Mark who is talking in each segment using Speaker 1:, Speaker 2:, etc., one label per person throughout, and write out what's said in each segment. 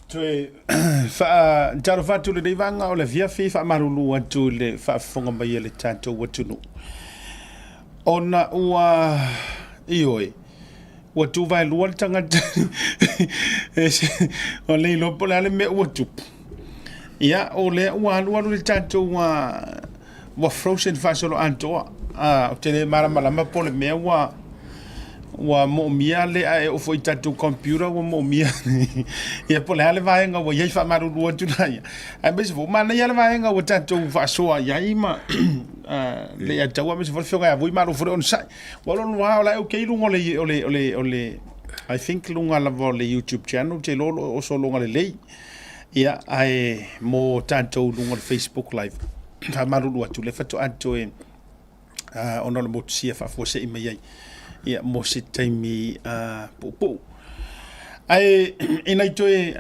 Speaker 1: Toe faatalofa atu i lenei vaega o le afiafi, faamalulu atu i le faafofoga mai a le tatou atunuu ona ua, ioe, ua tuvaelua le tagata ua le iloa po o le a le mea ua tupu. Ia, o lea ua alualu le tatou ua frozen faasoloatoa. Ou te le malamalama po o le mea ua ua moomia le ae oo foi i tatou computer ua moomia ia po o le a le vaega ua i ai faamalulu atu la ia. Aemaise foi manaia le vaega ua tatou faasoa i ai ma le ia taua aemaise foi le afioga ia Vui malo foi le onosai. Ua loloa o la e okay luga o le o le o le o le I think luga lava o le YouTube channel ou te iloa o lo o sologa lelei. Ia ae mo tatou luga o le Facebook live faamalulu atu lea faatoa toe ona o le motusia faafuasei mai ai ia mo se taimi puupuu. Ae ina i toe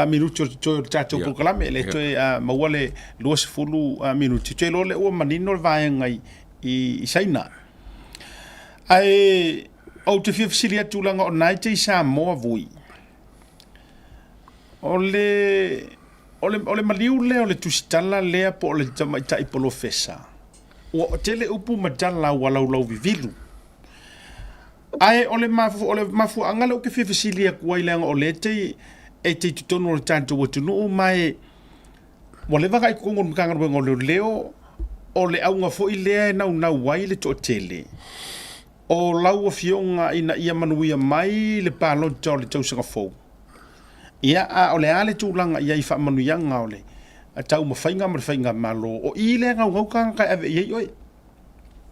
Speaker 1: minuti o toe o le tatou polokalame, le toe maua le 20 minuti, toe loa lea ua manino le vaega i Saina. Ae ou te fia fesili atu leaga o lena e te i Samoa Vui. O le O le, o le maliu lea o le tusitala lea po o le tamaitai polofesa, ua tele upu ma tala ua laulauvivilu. Ae o le, o le mafuaaga lea ou te fia fesili atu ai leaga o lea e te, e te i totonu o le tatou atunuu ma e ua leva ona i totonu o le Matagaluega o Leoleo, o le auga foi lea e naunau ai le toatele o lau afioga ina ia manuia mai le palota o le tausaga fou. Ia, a o le a le tulaga i ai i faamanuiaga o le taumafaiga ma le faigamalo, o i lea e naunau tagata e ave i ai oe,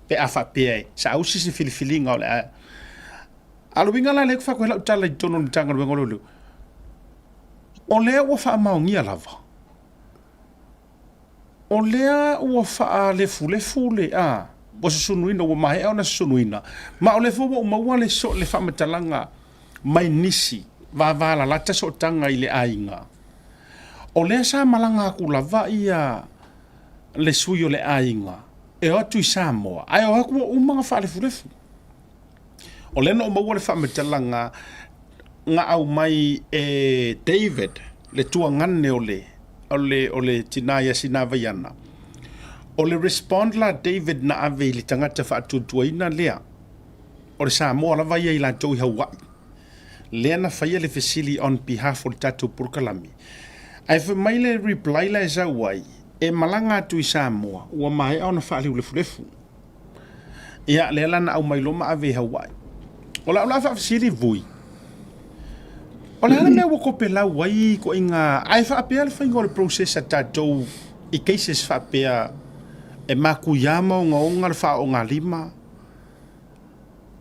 Speaker 1: pe a faapea e saausi se filifiliga o le a. A o le uiga la lea ou te fai atu ai lau tala i totonu o le Matagaluega o Leoleo, o lea ua faamaonia lava, o lea ua faalefulefu le, a, ua susunuina, ua maea ona susunuina, ma o lea foi ua ou maua le, le faamatalaga mai nisi vavalalata sootaga i le aiga. O lea sa malaga atu lava ia le sui o le aiga e o atu i Samoa, ae o atu ua uma ona faalefulefu. O lea na ou maua le faamatalaga na aumai e David, le tuagane o le, o le, o le tina ia Sinavaiana. O le respond la David na ave i le tagata faatuatuaina lea, o le Samoa lava ia i latou i Hawaii, lea na faia le fesili on behalf o le tatou polokalame. Ae fai mai le reply la e sau ai, e malaga atu i Samoa, ua maea ona faaleulefulefu. Ia, lea la na aumai loa ma ave i Hawaii. O lau la faafesili Vui, o le a le mea ua topelau ai ituaiga, ae faapea le faiga o le process a tatou i cases faapea e matuia ma ogaoga le faaoogalima,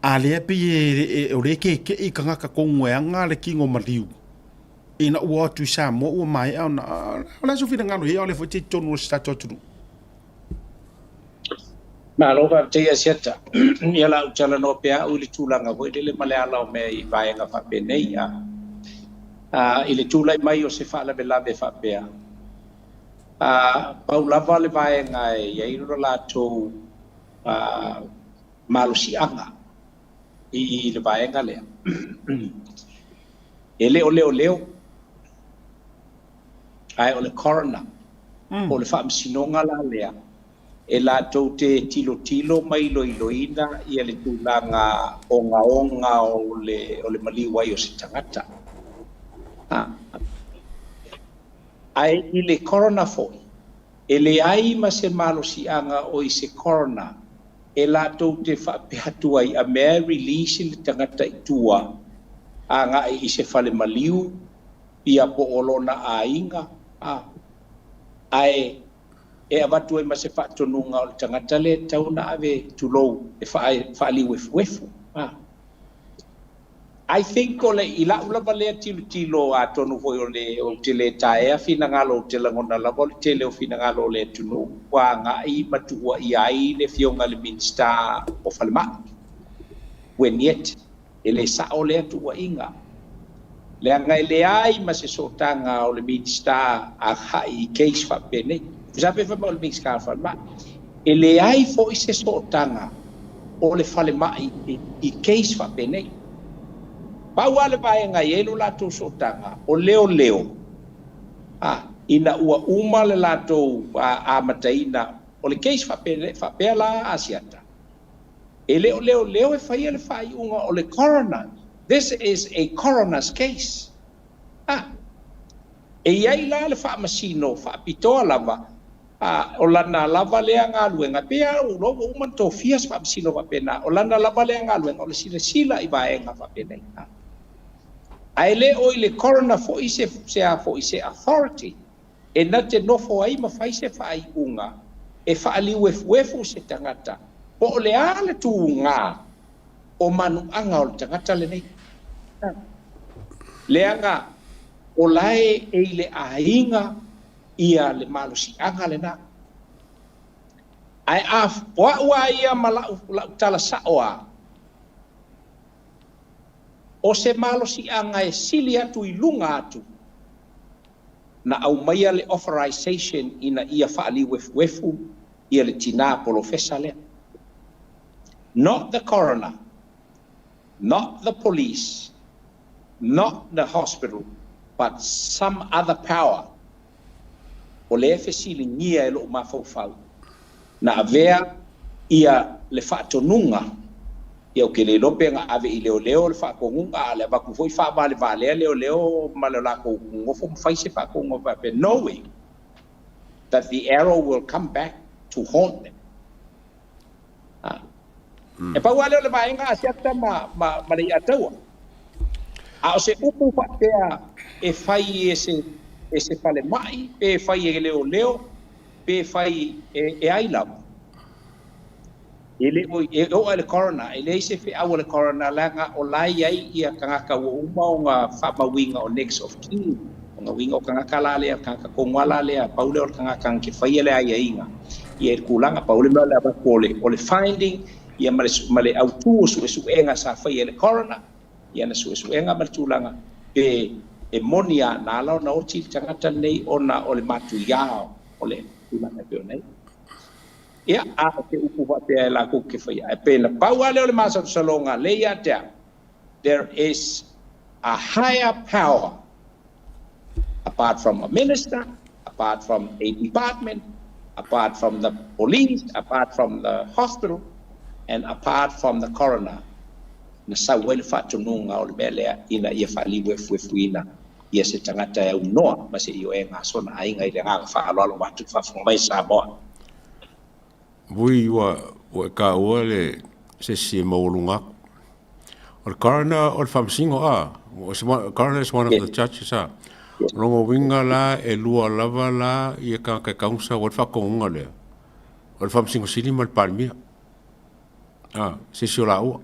Speaker 1: A lea pei e o lea e kekeʻi tagata tonu e ana le tino maliu ina ua o atu i Samoa ua maea ona o le a sou finagalo i ai a o lea foi e te i totonu o si tatou atunuu.
Speaker 2: Malo faafetai Asiata. Ia la ou talanoa pea au i le tulaga foi lele ma le ala o mea i vaega faapenei. A, i le tulai mai o se faalavelave faapea, a, pau lava le vaega e i ai lo latou malosiaga i le vaega lea. E le o leoleo, ae o le coroner, po o le faamasinoga la lea, e latou te tilotilo ma iloiloina ia le tulaga ogaoga o le, o le maliu ai o se tagata. Ae i le coroner foi, E leai ma se malosiaga o i se coroner e latou te faapea atu ai a mea e release le tagata i tua agai i se fale maliu ia po o lona aiga a ae e avatu ai ma se faatonuga o le tagata lea e tatau ona ave tulou e faaliuefuefu a. I think o le, i la'u lava lea tilotilo, atonu foi o le, ou te le taea finagalo, ou te lagona lava o le tele o finagalo o le atunuu ua agai ma tuuaia ai le Afioga i le Minisita o Falemai, when yet e le sa'o lea tuuaiga, leaga e leai ma se sootaga o le Minisita agai i case faapenei. Tusa pe fai mai o le Minisita o Falemai, e leai foi se sootaga o le falemai i case faapenei. Pau lava le vaega e i ai lo latou sootaga, o leoleo, ina ua uma le latou amataina o le case faapea la Asiata. E le o leoleo e faia le faaiuga o le coroner. This is a coroner's case. E i ai la le faamasino faapitoa lava, o lana lava lea galuega, pe a ua uma ona tofia se faamasino faapena, o lana lava lea galuega o le silasila i vaega faapenei. Ae le o i le coroner foi se a foi se authority e na te nofo ai ma fai se faaiuga e faaliuefuefu se tagata po o le a le tuga o manuaga o le tagata lenei. Leaga o lae e i le aiga ia le malosiaga lena. Ae a o au a ia ma lau tala sao a, o se malosiaga e sili atu i luga atu na aumaia le authorization ina ia faaliuefuefu ia le tina polofesa lea. Not the coroner, not the police, not the hospital, but some other power. O lea fesiligia e lou mafaufau na avea ia le faatonuga ia o ke le iloa pe na ave i leoleo le faatonuga a le avatu foi faavalevalea leoleo ma le latou nofo ma fai se faatonuga faapea, knowing that the arrow will come back to haunt them. E pau lava lea o le vaega Asiata ma le Iataua. A o se upu faapea e fai e se falemai, pe fai e leoleo, pe fai e ai lava. E le o e o le coroner, e leai se feau a le coroner leaga o la e i ai ia tagata ua uma ona faamauina o next of kin. O na uiga o tagata la lea, tagata tonu la lea, pau lea o le tagata na te faia le aiaiga. Ia i le tulaga, pau le mea o le avatu o le finding, ia ma le autu o suesuega sa faia e le coroner, ia na suesuega ma le tulaga, pe e moni a na ala ona oti le tagata lenei ona o le matuia o le tulaga e pei ona i ai. Ia, a o se upu faapea e latou te faia. Ae pe na pau lava lea o le masalosaloga le ia te au, there is a higher power apart from a minister, apart from a department, apart from the police, apart from the hospital, and apart from the coroner. Na sau ai le faatonuga o le mea lea ina ia faaliuefuefuina ia se tagata e aunoa ma se ioega a sona aiga i le agaga faaaloalo atu faafofoga mai Samoa.
Speaker 3: Vui ua e taua le se isi e maualuga atu. O le coroner o le faamasino a. Coroner is one of the judges a. O lona uiga la e lua lava la ia tagata e tatau ona sau ai le faatonuga lea. O le Faamasino Sili ma le Palemia. A, se isi o laua.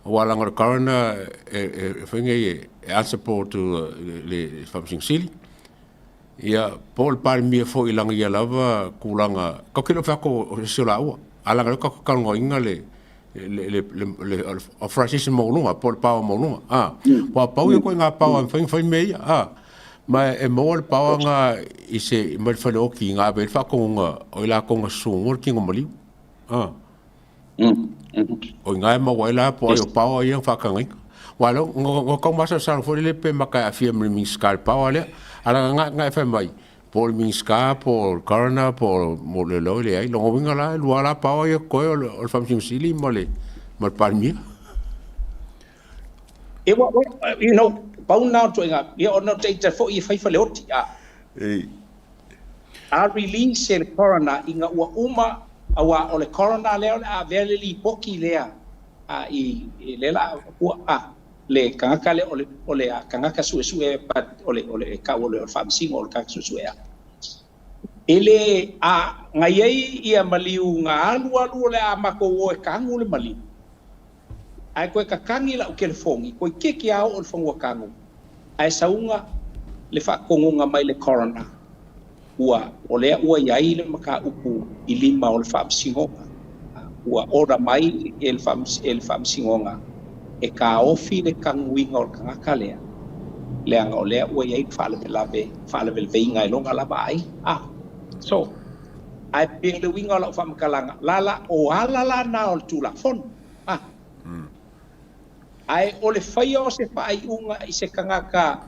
Speaker 3: Aua leaga o le coroner e fai nei e answerable to le Faamasino Sili. Ia, po o le Palemia foi leaga ia lava tulaga, tatou te le o fai atu o se isi o laua. Ae leaga o lea tatou te talanoaina le authorization maualuga po o le power maualuga. A, aua pau ia ituaiga power e mafai ona fai mea ia. A, ma e maua le power na i se mai le faleoti na ave ai le faatonuga o i latou na susua le tino maliu. A. O i ina e maua ai la po o ai o power ia na faatagaina. Aua lea na tau masalosalo foi lele pe mata e aafia ma le Minisita i le power lea. Ae leaga na e fai mai, po o le Minisita, po o le coroner, po o mo leoleo e leai. Lona uiga la, e lua la power ia totoe o le Faamasino Sili ma le Palemia.
Speaker 2: E wa, pau na o ituaiga, ia ona o ita foi e fai faleoti. A, a release e le coroner ina ua uma aua o le coroner lea o le avea le lipoti lea a i le la ua a le tagata lea o le tagata suesue o le tau o le faamasino o le tagata suesue a. E le a ngai ai ia maliu nga alu alu o le a matou o e kagu le maliu. Ae koe kakagi lau telefoni, koe keke a o le fanua kagu. Ae sauga le faatonuga mai le coroner ua o lea ua i ai le mataupu i lima o le faamasinoga. Ua order mai e le faamasinoga e taofi le taguina o le tagata lea. Leaga o lea ua i ai le faalavelave, faalavelaveiga e lona lava ai. So, ae pe le uiga o lau faamatalaga, la la o ala la na o le Tulafono. Ae o le faia o se faaiuga i se tagata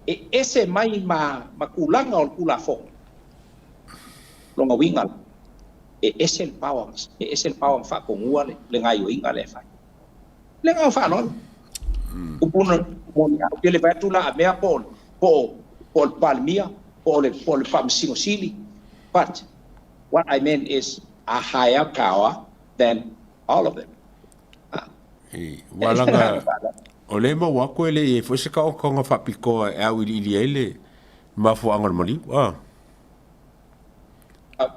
Speaker 2: e ese mai ma ma tulaga o le Tulafono, lona uiga la, e ese le power, e ese le power na faatonua le le gaoioiga lea e fai. Le agaga faaaloalo. Upu na moni a, ou te le vaai atu la a mea po o po o po o le Palemia, po o le po o le Faamasino Sili, but what I meant is a higher power than all of them.
Speaker 3: Ua laga, o lea e maua atu e le i ai foi se taotoga faapitoa e auiliili ai le mafuaaga o le maliu. A.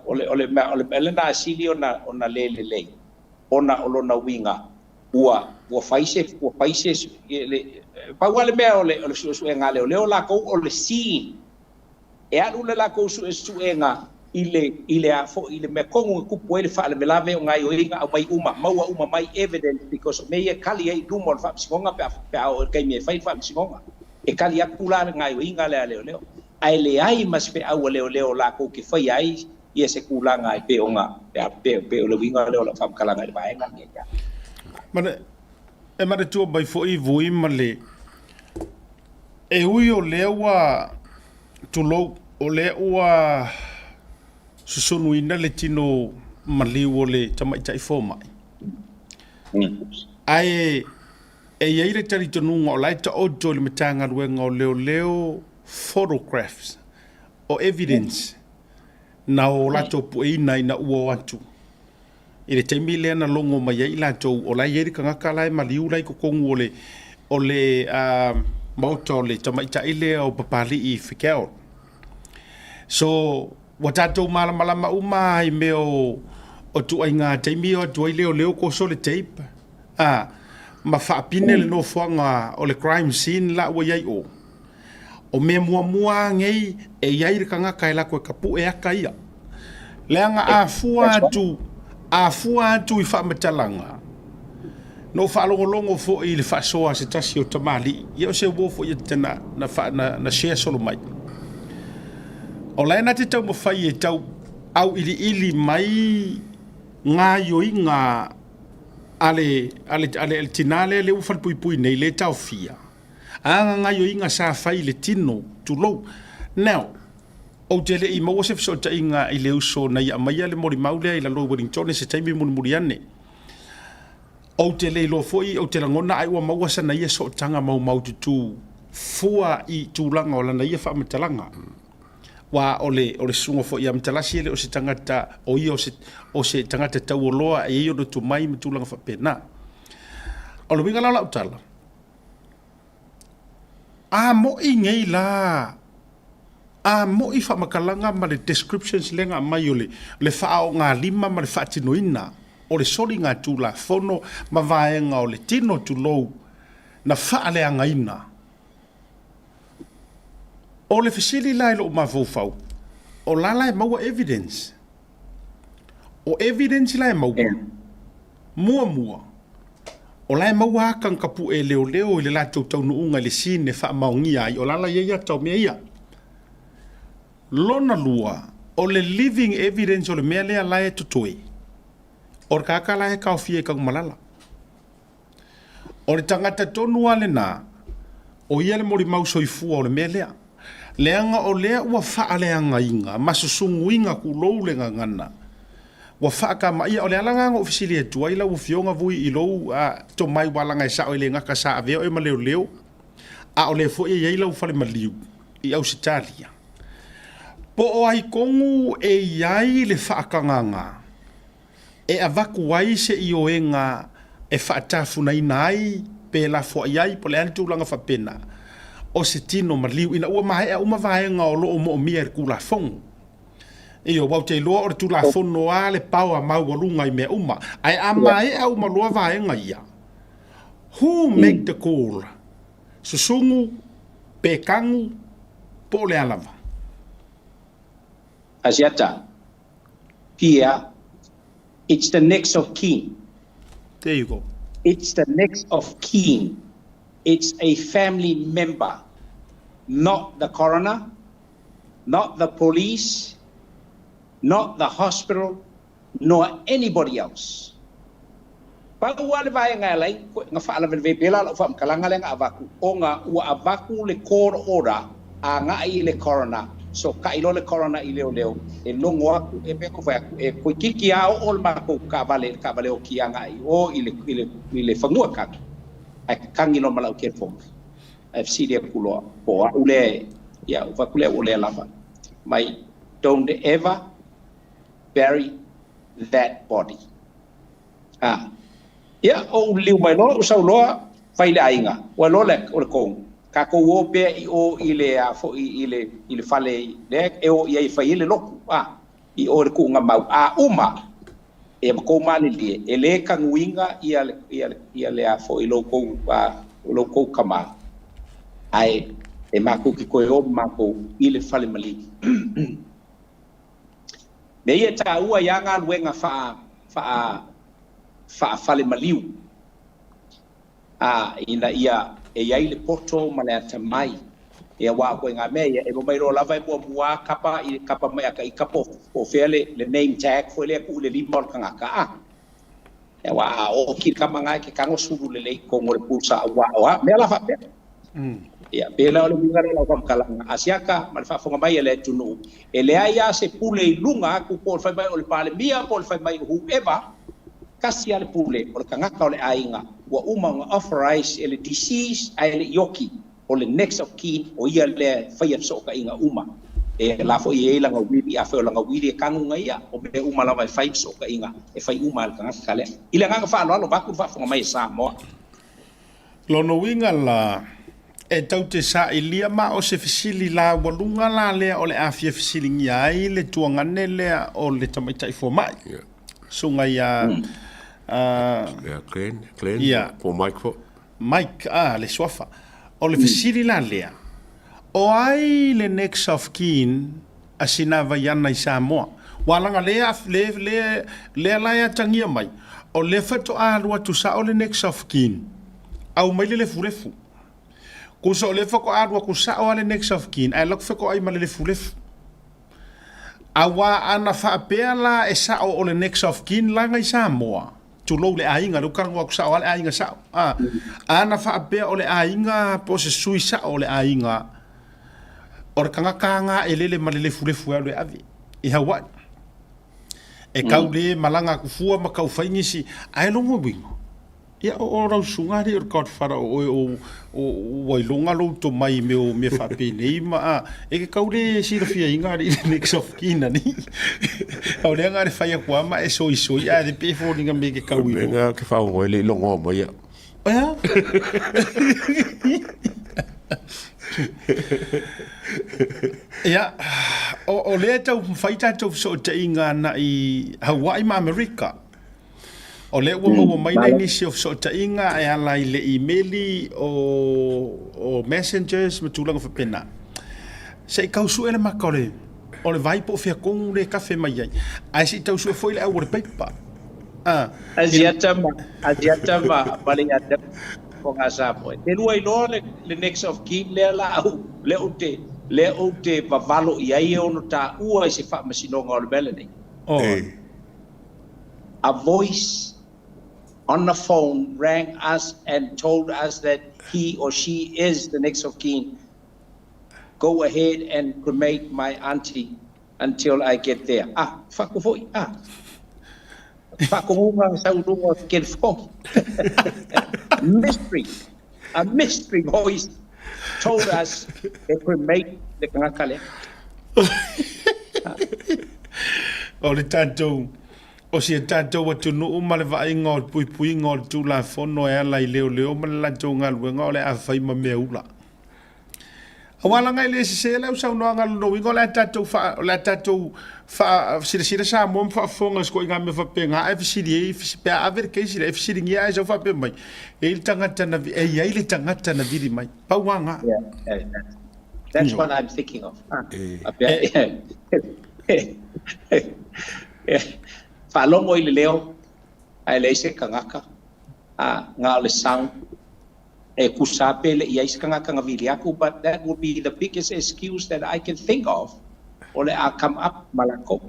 Speaker 2: O le, o le mea, o le mea lena e sili ona, ona le lelei, ona o lona uiga, ua, ua fai se, ua fai se, le, pau lava le mea o le, o le suesuega a leoleo lakou o le scene. E alu le latou suesuega i le, i le a foi, i le mea tonu na tupu ai le faalavelave o gaoioiga aumai uma, maua uma mai evidence because o mea ia e kali ai i luma o le faamasinoga pe a, pe a oo i le taimi e fai le faamasinoga. E kali atu la le gaoioiga lea a leoleo. Ae leai ma se feau a leoleo latou te faia ai ia se tulaga e pei ona, pe a, pe, pei o le uiga lea o lau faamatalaga i le vaega lenei.
Speaker 1: Ma e manatua mai foi Vui ma le, e ui o lea ua tulou, o lea ua susunuina le tino maliu o le tamaitai fomai, ae e i ai le talitonuga o la e taoto i le Matagaluega o Leoleo photographs o evidence na o latou pueina ina ua o atu I le taimi lea na logo mai ai i latou o la e i ai le tagata la e maliu la i totonu o le o le maota o le tamaitai lea o Papalii i Fekeo. So, ua tatou malamalama uma lava i mea o o ituaiga taimi e o atu ai leoleo toso le tape a ma faapine le nofoaga o le crime scene la ua i ai o. O mea muamua lava nei e i ai le tagata e latou e tapue ata ia. Leaga a fua atu, a fua atu i faamatalaga, na ou faalogologo foi i le faasoa a se tasi o tamalii, ia o se uo foi na, na, na, na share solo mai. O la e na te taumafai e tau auiliili mai gaoioiga a le, a le, a le, a le tinā lea lea ua falepuipui nei, lea e taofia. A na gaoioiga sa fai i le tino, tulou. Now, ou te le i maua se fesootaiga i le uso na ia aumaia le molimau lea i lalo i Wellington i se taimi mulimuli ane. Ou te le iloa foi, ou te lagona ai ua maua sana ia sootaga maumaututu fua i tulaga o lana ia faamatalaga. Aua o le, o le susuga foi ia Matalasi e le o se tagata, o ia o se, o se tagata taualoa e i ai ona tomai ma tulaga faapena. O le uiga la o lau tala, A moʻi nei la, a moʻi faamatalaga ma le descriptions lea na aumai o le, le faaogalima ma le faatinoina o le soligatulafono ma vaega o le tino tulou na faaleagaina. O le fesili la i lou mafaufau, o la la e maua evidence? O evidence la e maua, muamua, o la e maua ata na tapue e leoleo i le latou taunuuga i le scene e faamaonia ai, o la la e i ai ata o mea ia. Lona lua, o le living evidence o le mea lea la e totoe, o le tagata la e taofia i Tanumalala. O le tagata tonu lava lena, o ia le molimau soifua o le mea lea. Leaga o lea ua faaleagaina ma susunuina tulou le gagana, ua faatamaia. O le ala lena na ou fesili atu ai lau Afioga Vui i lou tomai aua leaga e sao e le gata sa avea oe ma leoleo, a o lea foi e i ai lau fale maliu i Ausetalia. Po o ai tonu e i ai le faatagaga e avatu ai se ioega e faatafunaina ai pe lafoai ai po o le a le tulaga faapena o se tino maliu ina ua maea uma vaega o lo o moomia e le Tulafono. Ioe, aua ou te iloa o le Tulafono lava le power maualuga i mea uma. Ae a maea uma loa vaega ia, who make the call? Susugu, pe kagu, po o le a lava?
Speaker 2: Asiata, Pia, it's the next of kin.
Speaker 1: There you go.
Speaker 2: It's the next of kin. It's a family member, not the coroner, not the police, not the hospital, nor anybody else. Pau lava le vaega e ala ai ona faalavelave ai pea la lau faamatalaga lea na avatu, ona ua avatu le court order agai i le coroner, sootai loa le coroner i leoleo e logo atu, e pei ona ou fai atu, e toeitiiti lava oo le matou taavale i le taavale oti agai i o i le, i le, i le fanua tagi, ae tatagi loa ma lau telefoni. Ae fesili atu loa, po o au lea, ia, ou fai atu lea ua lea lava. Mai, don't ever bury that body. A. Ia, ou liliu mai loa, ou sau loa, fai i le aiga, ua iloa le, o le tonu, tatou o pea i o i le, a foi, i le, i le fale lea e o i ai e fai ai le lotu, a, i o i le tuuga mau. A uma, ia ma tou malilie, e le tanuina ia le, ia le, ia le a foi, lo tou, a, lo tou tama, ae e matou te toe o ma matou i le fale maliu. Mea ia e taua ai lava galuega faa-fale maliu, a, ina ia e i ai le poto ma le atamai. Ia aua o ituaiga mea ia, e omai loa lava e muamua kapa i kapa mai a ita po o fea le name tag foi lea e tuu i le lima o le tagata, a. Aua a oki le tama na e te tago sulu lelei i totonu o le pulsa aua o a mea la faapea. Ia, pei la o le uiga lea o lau faamatalaga, Asiata ma le faafofoga mai a le atunuu, e leai lava se pule i luga atu po o le fai mai o le Palemia po o le fai mai o whoever, tasi lava le pule, o le tagata o le aiga ua uma ona authorize e le deceased ae le i oki, o le next of kin, o ia lea e faia fesootaiga uma. E la foi e i ai lana uili, afai o lana uili e tanu na ia, o mea uma lava e fai fesootaiga, e fai uma e le tagata lea. I le agaga faaaloalo, vaeatu le faafofoga mai a Samoa.
Speaker 1: Lona uiga la, e tau te sailia ma o se fesili laualuga la lea o le a fia fesiligia ai le tuagane lea o le tamaitai fomai. Susuga ia
Speaker 3: Glenn, Glenn,
Speaker 1: ia,
Speaker 3: po o Mike foi.
Speaker 1: Mike, a, le suafa. O le fesili la lea, o ai le next of kin a sina Vaiana i Samoa? Ua laga lea, le, le, lea la e atagia mai, o lea faatoa alu atu sao le next of kin, aumai le lefulefu. Kusa o lea faatoa alu atu sao a le next of kin, ae alu atu fetoai ma le lefulefu. Aua ana faapea la e sao o le next of kin laga i Samoa, tulou le aiga, lea ua talanoa atu sao lava le aiga sao, a, ana faapea o le aiga po o se sui sao o le aiga, o le tagata lava e lele ma le lefulefu e alu e ave i Hawaii. E kau le malaga atu fua ma kau fai nisi, ae logo uiga, Ia, o lau susuga alii o le Godfather o oe o, o, ua iloga lou tomai i mea o mea faapenei ma a, e ke kau le silafiaina alii le next of kin alii. A o lea na le fai atu lava ma e soisoi ae le pei e foliga me ke kau iloa.
Speaker 3: Mea ke whaongo e le i longoa mai ia.
Speaker 1: Ea? Ia, o, o lea e tau fai tatou fesootaiga agai i Hawaii ma Amerika. O lea ua maua mai nei nisi o fesootaiga e ala i le imeli o, o messengers ma tulaga faapena. Se i tau sue le maka o le, o le vai po o fea tonu le kafe mai ai. Ae se i tau sue foi le au o le paipa. Ah,
Speaker 2: Asiata ma, Asiata ma, ma le ia o ngā Samoa. Te lua iloa le, le next of kin lea la au, lea ou te, lea ou te vavalo i ai e ono taua i se faamasinoga o le mea lenei.
Speaker 1: Oh.
Speaker 2: A voice on the phone rang us and told us that he or she is the next of kin. Go ahead and cremate my auntie until I get there. Ah, whaku foi, ah. Whakongunga sau lunga o te telefoni. Mystery. A mystery voice told us e cremate le tagata lea.
Speaker 1: O le tatou, o si a tatou atunuu ma le vaaiga o le puipuiga o le Tulafono e ala i leoleo ma le latou galuega o le a fai ma mea ula. Aua leaga e le sese lau saunoaga lona uiga o le a tatou faa, o le a tatou faa, silasila Samoa ma faafofoga i se ituaiga mea faapena ae fesili ai pe a ave le case lea e fesiligia ae sau faapea mai e i ai le tagata na e i ai le tagata na vili mai. Pau lava na.
Speaker 2: Yeah, that's what I'm thinking of. Faalogo i le leo ae leai se tagata, na o le sound. E tusa pe le i ai se tagata na vili atu, but that would be the biggest excuse that I can think of o le a come up ma lakou.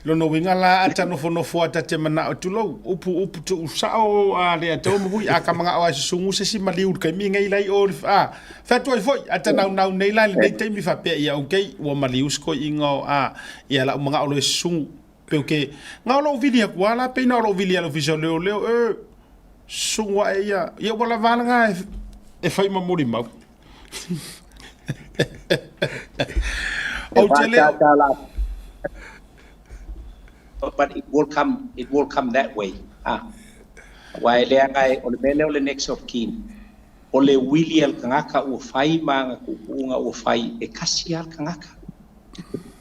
Speaker 1: Lona uiga la a ta nofonofo a ta te manao tulou, upu upu tuu sao a le atua ma vui a ka magao a susugu se si maliu le kaimi nei lai o a fai atu ai foi a ta naunau nei la i lenei taimi faapea ia okay ua maliu se koiiga o a ia lau magao loa e susugu pe ke nga o lou vili aku a la pei na o lou vili a le ofisa o leoleo e susugu ae ia ia ua lava lena e fai ma molimau.
Speaker 2: Ou te le But it will come, it will come that way. Ah. Aua e leaga e, o le mea lea o le next of kin, o le uili a le tagata ua fai ma ana tuutuuga ua fai, e kasi lava le tagata.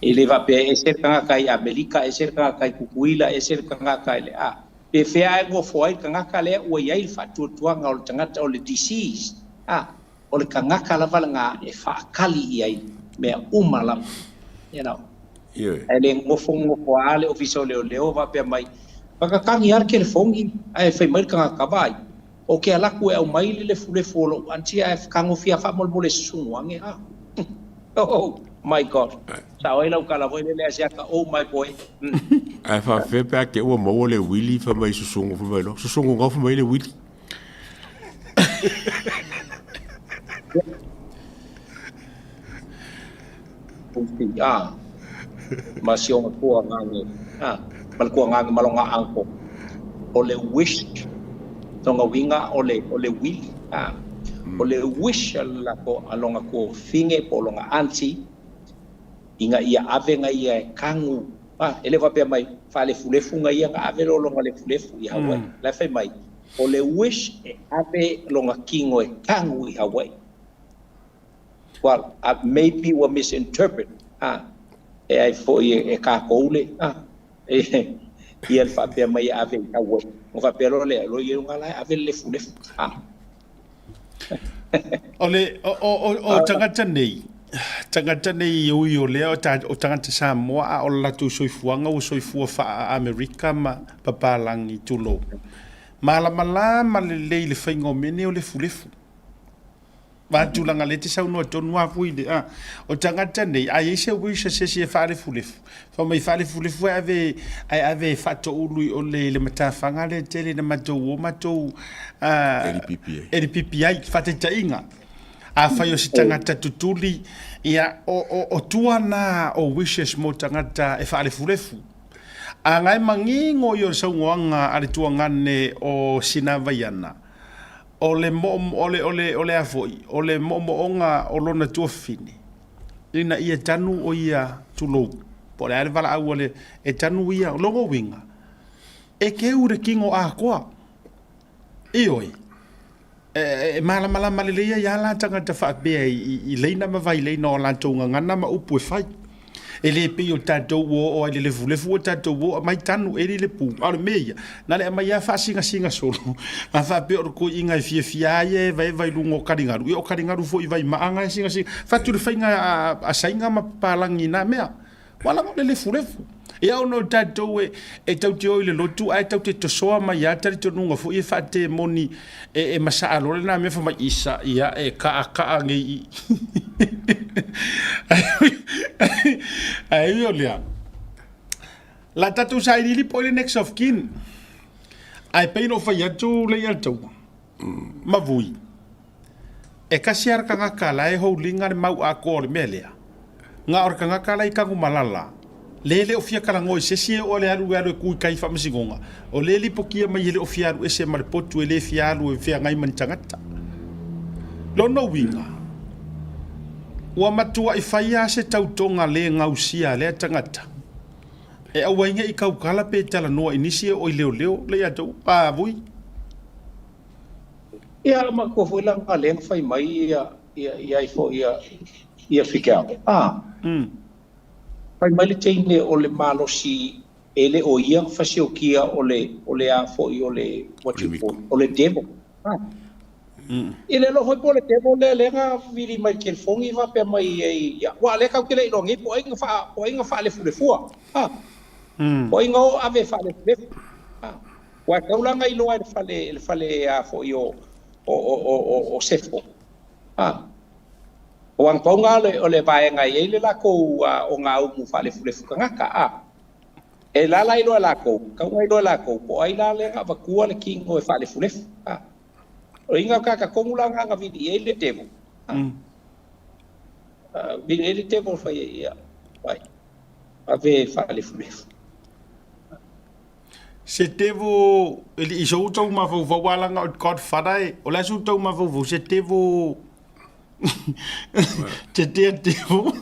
Speaker 2: E le faapea e ese le tagata i Amerika, ese le tagata i Tutuila, ese le tagata i le a. Pe fea e nofo ai le tagata lea ua i ai le faatuatuaga o le tagata o le deceased, a, o le tagata lava lena e faatali i ai mea uma lava, you know.
Speaker 3: Ioe.
Speaker 2: Ae le nofonofo lava le Ofisa o Leoleo faapea mai, Fatatagi lava le telefoni ae fai mai le tagata, Vaai, ou te alu atu e aumai le lefulefu o lou aunty ae tagofia faamolemole e susugu ane a. Oh my God. Sao ai lau tala foi lele Asiata, oh my boy.
Speaker 3: Ae faapefea pe a te ua maua le uili fai mai susugu fai mai loa, susugu gau fai mai le uili.
Speaker 2: Ah, ma si ona tuagane, ah, ma le tuagane ma lona uncle. O le wish, lona uiga o le, o le uili, ah. O le wish a le latou, a lona tuafafine po o lona aunty, ina ia ave na ia e tanu, ah, e le faapea mai, faalefulefu na ia na ave loa lona lefulefu i Hawaii. La e fai mai, o le wish e ave lona tino e tanu i Hawaii. Well, maybe ua misinterpret, ah, e ai foi e kākou le, ah, e, ia le faapea mai e ave i Hawaii. Ona faapea loa lea, loa ia la e ave le lefulefu. Ah.
Speaker 1: O le o o o, o tagata nei, tagata nei ui o lea o, ta, o tagata Samoa a o le latou soifuaga ua soifua faa-Amerika ma papalagi tulou. Malamalama lelei le faiga o mea nei o lefulefu. Va tulaga lea e te saunoa tonu lava foi le a. O tagata nei, a i ai se wish a se isi e faalefulefu, fai mai faalefulefu ae ave, ae ave e faatoulu i o le, le matafaga lea tele na matou o matou a,
Speaker 3: LPPA.
Speaker 1: LPPA, faataitaiga. Afai o se tagata tutuli, ia, o, o, o tua na o wishes mo tagata e faalefulefu. A na e manino ia o le saunoaga a le tuagane o Sinavaiana, O le o le, o le, o le a foi, o le moomooga o lona tuafafine, ina ia tanu o ia, tulou, po o le a le valaau a le, e tanu ia, o lona uiga, e keu le kino atoa. Ioe, e, e malamalama lelei ai lava la tagata faapea i, i, i leina ma vaileina o latou gagana ma upu e fai. E le pei o tatou ua oo ai i le lefulefu ua tatou o aumai tanu eli le pu. A o le mea ia, na le aumai lava faasingasinga solo, a faapea o le toeaina e fiafia ai e evaeva i luga o taligalu, ia o taligalu foi i Vaimaaga e singasinga. Fai atu le faiga a Saina ma papalagi i na mea. Ua lava o le lefulefu. Ia ona o tatou e, e tau te o i le lotu ae tau te tosoa mai lava talitonuga foi e faatemoni e, e masaa loa lena mea fai mai isa ia e kaakaa nei i. Ae ui o lea, la tatou sailiili po i le next of kin. Ae pei ona ou fai atu Leiataua ma Vui, E kasi lava le tagata la e houliga le mau atoa o le mea lea. Na o le tagata la i Tanumalala, le le o fia talanoa i se isi e oo le alu e alu e tu i tai i faamasinoga, o lea e lipotia mai e le o fia alu ese ma le potu e le fia alu e feagai ma ni tagata. Lona uiga, ua matuai fai lava se tautoga le gausia a lea tagata e aua ai ne i tautala pe talanoa i nisi e oo i leoleo, le ia outou, a vui.
Speaker 2: Ia matua foi la na lea na fai mai ia ia ia ai foi ia ia Figel. Ah. Fai mai le teine o le malosi e le o ia na fasiokia o le o le a foi o le what you call o le devil. Ah. I le alofa foi po o le devil lea lea na vili mai le telefoni faapea mai ai ia aua lea tatou te le iloa nei po o ai na faa po o ai na faalefulefua. Ah. Po o ai na o ave e faalefulefu. Ah. Ua taulaga iloa e le fale, le fale a foi o, o, o, o, o, o Sefo. A. O ana pauga o le, o le vaega e i ai le lakou a, o ngā umu faalefulefu tagata, a. E lala iloa e lakou, tau iloa e lakou, po o ai la lea na avatua le tino e faalefulefu. A. O iga ka tonu la na vili ai le devil. A. Vili ai le devil fai ai ia. Vai. Ave e faalefulefu.
Speaker 1: Se devil e le i sou tau mafaufau a langa o Godfather e o le a sou tau mafaufau se devil Te tea devil.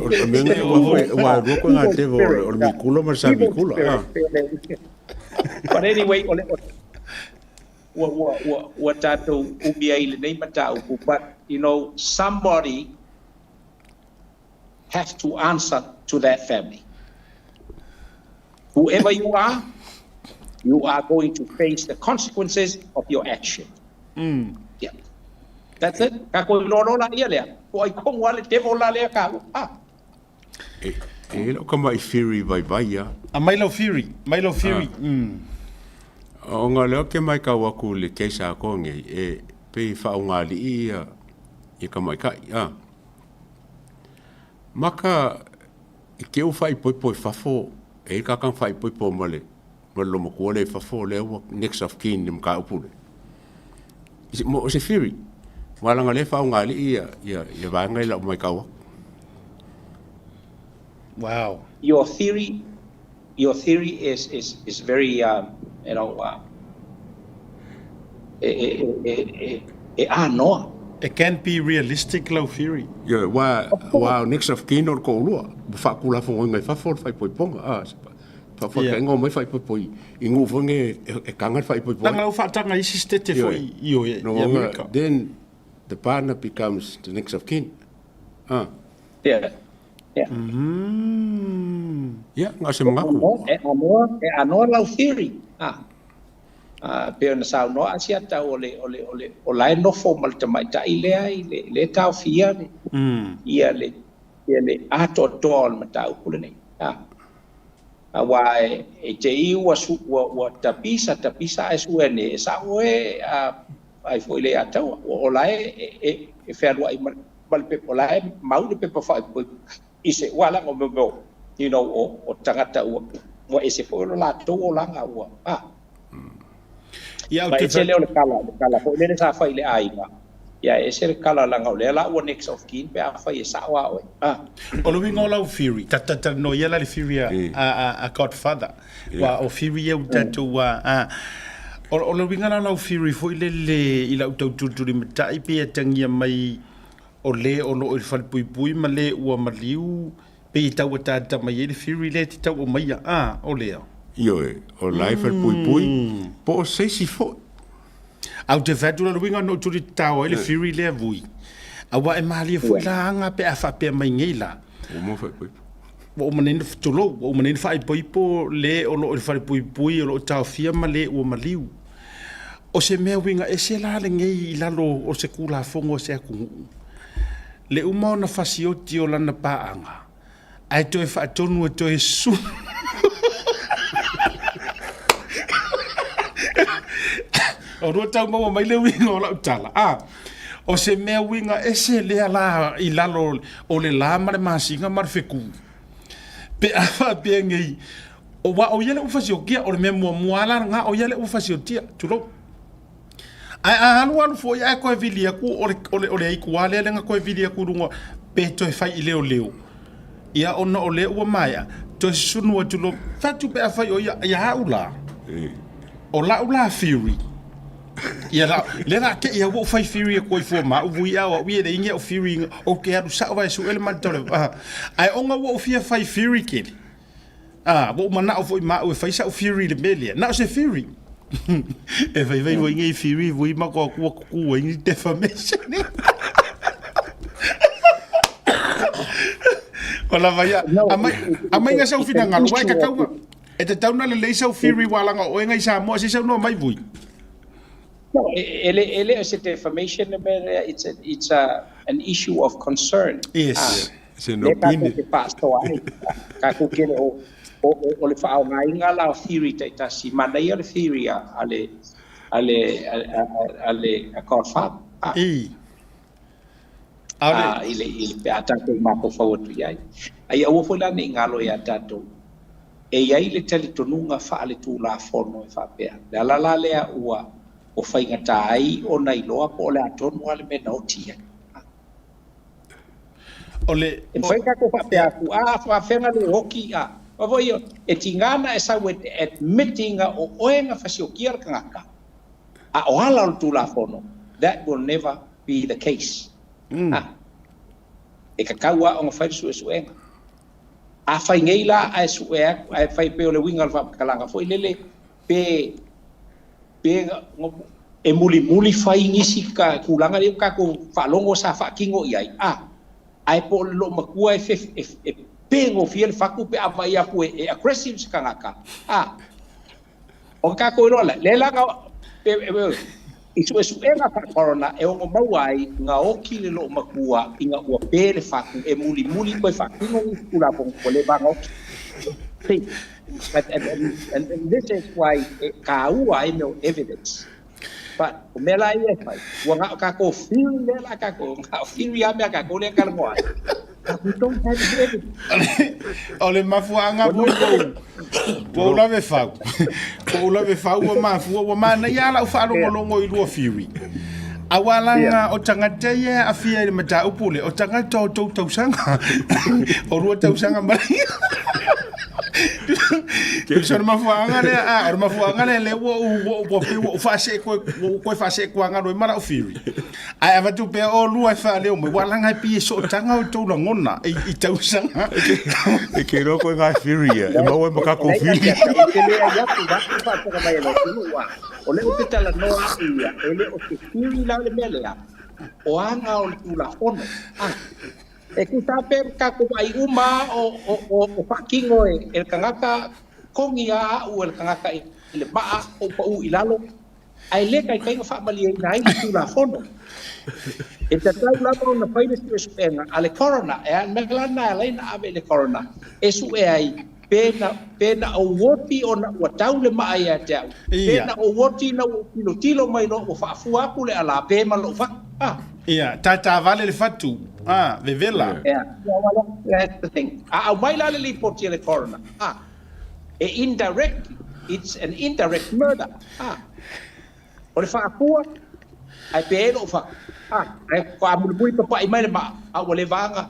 Speaker 3: O le mea nei, ua foi, ua lua koe ngā devil o le mikula ma le sa mikula. Ah.
Speaker 2: But anyway, o le, ua, ua, ua, ua tātou umi ai lenei mataupu, but, you know, somebody have to answer to that family. Whoever you are, you are going to face the consequences of your action. Yeah. That's it. Ka ko lo lo la ia lea. Ko ai kongu ale devil la lea ka. Ah.
Speaker 3: E, e lau ka mai theory vai vai ia.
Speaker 1: A mai lau theory, mai lau theory.
Speaker 3: O ngā leo ke mai kau aku le case a ko ngei, e pei whaonga li ia i ka mai kai. Ah. Maka i ke u whaipoipo i fafo, e i kakang whaipoipo ma le ma le lomakua le i fafo le ua next of kin le maka upu le. Mo o se theory. Walanga le whaonga li ia ia ia vaenga i lau mai kau aku.
Speaker 1: Wow.
Speaker 2: Your theory is very e e e e e anoa.
Speaker 1: It can be realistic lau theory.
Speaker 3: Ia, wa wa next of kin o le ko'olua, ua faakulafogoina i fafo le faaipoipoga, a, faafakainga o mai faaipoipo i i nuu foi nei e kaga le faaipoipo ai.
Speaker 1: Tanga lau faataga isi state foi i o i Amerika.
Speaker 3: Then the partner becomes the next of kin. Ah.
Speaker 2: Yeah. Yeah.
Speaker 3: Ia, na o se manatu.
Speaker 2: E anoa, e anoa lau theory. Ah. Ah, pe ona saunoa a siata o le, o le, o le, o la e nofo ma le tamaitai lea i le, le taofia le, ia le, ia le atoatoa o le mataupu lenei. Ah. Aua e, e te i ua, su, ua, ua tapisa, tapisa ae sue ne, e sao e, a, ai foi le ataua. O la e, e, e, e fealuai ma, ma le pepa, o la e mau le pepa faaipoipo i se ualaga o mea you know, o, o tagata ua, ua ese foi o lo latou olaga ua, ah.
Speaker 1: Ia,
Speaker 2: Ma ese lea o le kala, le kala foi lele sa fai i le aiga. Ia e ese le kala laga o lea la ua next of kin pe afai e sao a oe. Ah.
Speaker 1: O le uiga o lau theory, ta ta talanoa ia la le theory a, a, a, a Godfather. Ua o theory ia ua tatou a, a, o, o le uiga la o lau theory foi lele i lau tau tulituli matai pe atagia mai o le o lo o i le falepuipui ma le ua maliu pei e tau ataata mai ai le theory lea e te tau aumaia, a, o lea.
Speaker 3: Ioe, o la e falepuipui, po o se isi foi.
Speaker 1: A ou te fai atu la le uiga ona ou tuli tatao ai le theory lea vui. Aua e malie foi la aga pe a faapea mai nei la.
Speaker 3: Ua uma faaipoipo.
Speaker 1: Ua uma nei ona tulou, ua uma nei ona faaipoipo le o lo o i le falepuipui o lo o taofia ma le ua maliu. O se mea uiga ese la lenei i lalo o se Tulafono a se atunuu, le uma ona fasioti o lana paaga, ae toe faatonu e toe sulu. O lua tau maua mai le uiga o lau tala. A, o se mea uiga ese lea la i lalo o le la ma le masina ma le feku. Pe a faapea nei, Aua o ia lea ua fasiotia, o le mea muamua lava la lena, o ia lea ua fasiotia, tulou. Ae a alu alu foi ae toe vili atu, o le, o le, o le aituā lea lea na toe vili atu i luga, pe toe fai i leoleo. Ia ona o lea ua maea, toe susunu atu loa, fai atu pe afai o ia, ia au la, o lau la theory, ia la, lea la te i au ua ou fai theory atu ai fua ma au vui a o au ia e leai ni au theory, ou te alu sao vae sue le matou le, ae ona ua ou fia fai theory tele, Ā, ua ou manao foi ma au e fai sa'u theory i le mea lea. Na o se theory. E faifai foi nei theory vui ma ko atu ua tutū ai ni defamation. O lava ia,
Speaker 2: No,
Speaker 1: a mai, a mai nga sau
Speaker 2: it's an
Speaker 1: finagalo, wa e
Speaker 2: issue of
Speaker 1: tatau na, e tatau na lelei sau theory wa langa o oe ngai Samoa se i saunoa mai vui.
Speaker 2: No, e le e le o se defamation le mea lea, it's a an issue of concern.
Speaker 1: Yes.
Speaker 2: Ah,
Speaker 3: It's an
Speaker 2: lea tatou
Speaker 3: opinion.
Speaker 2: te faasoa ai. Tatou te le o o o le faaaogaina la o theory taitasi, manaia le theory a a le a le a a le a Godfather. Ah.
Speaker 1: I. Aole.
Speaker 2: Ah, i le i le pe a tatou mafaufau atu i ai. Ae aua foi la ne i galo ia tatou. E i ai le talitonuga faaletulafono e faapea, le ala la lea ua ua faigata ai ona iloa po o le a tonu lava le mea na oti i ai.
Speaker 1: O le.
Speaker 2: E mafai ona tatou faapea atu, a faafefea ona le oti, a. Aua foi e tiga ona e sau e te admit ina o oe na fasiokia le tagata, a o ala o le Tulafono, that will never be the case. A. E tatau lava ona fai le suesuega. A fai nei la ae sue atu, ae fai pei o le uiga o le faamatalaga foi lele, pe, pe e mulimuli fai nisi ka tulaga lea ua tatou faalogo sa faatino i ai, a, ae po o le loomatua e, e, e pe gofie le fatu pe a vaai atu e, e aggressive se tagata, a. O tatou iloa lea, lea la na, i suesuega faa-corona e ono maua ai na oti le loomatua ina ua pe le fatu e mulimuli toe faatino nisi Tulafono ua leva ona oti. See, and, and, and, and, and this is why e tāua ai mea o evidence. But o mea la ia e fai, ua na o tatou theory lea la tatou, na o theory lava mea a tatou lea e talanoa ai. But we don't have the evidence.
Speaker 1: O le mafuaaga foi ua ou lave fau. Ua ou lave fau ua mafua, ua manaia lava lau faalogologo i lua theory. Aua laga o tagata ia e aafia i le mataupu lea, o tagata o tou tausaga, o lua tausaga ma Tusa o le mafuaaga lea, a, o le mafuaaga lea lea ua ou, ua ou, ua ou faasee koe, ua ou koe faasee kuagalo ai ma lau theory. Ae avatu pea olua e faaleo mai, ua laga e pei e sootaga outou lagona i, i tausaga.
Speaker 3: E ke iloa koe ngā theory ia, e maua ai ma kākou theory.
Speaker 2: Ou te leai atu, vaeatu le faafofoga mai a le atunuu, a o lea ou te talanoa atu ia, e le o se theory la le mea lea, o aga o le Tulafono. A, e tusa lava pe tatou vaai uma lava o, o, o, o faatino e, e le tagata, togi lava au e le tagata i le maa, ou pau i lalo, ae le taitai ona faamalieina ai le Tulafono. E tatau lava ona fai le suesuega a le coroner, e a le mea la lena e ala ai ona ave i le coroner e sue ai pe na, pe na ou oti ona ua tau le maa ia te au, pe na ou oti ina ua ou tilotilo mai loa ua faafua atu le alā pe ma lou fatu. Ah.
Speaker 1: Ia, tātāvale le fatu, ah, vevela.
Speaker 2: Yeah, well, that's the thing. A aumai la le lipoti a le coroner, ah, e indirectly, it's an indirect murder, ah. O le faafua, ae pe e lou fatu, ah, ae faatoa mulimuli papaʻi mai le maa, a ua leva na,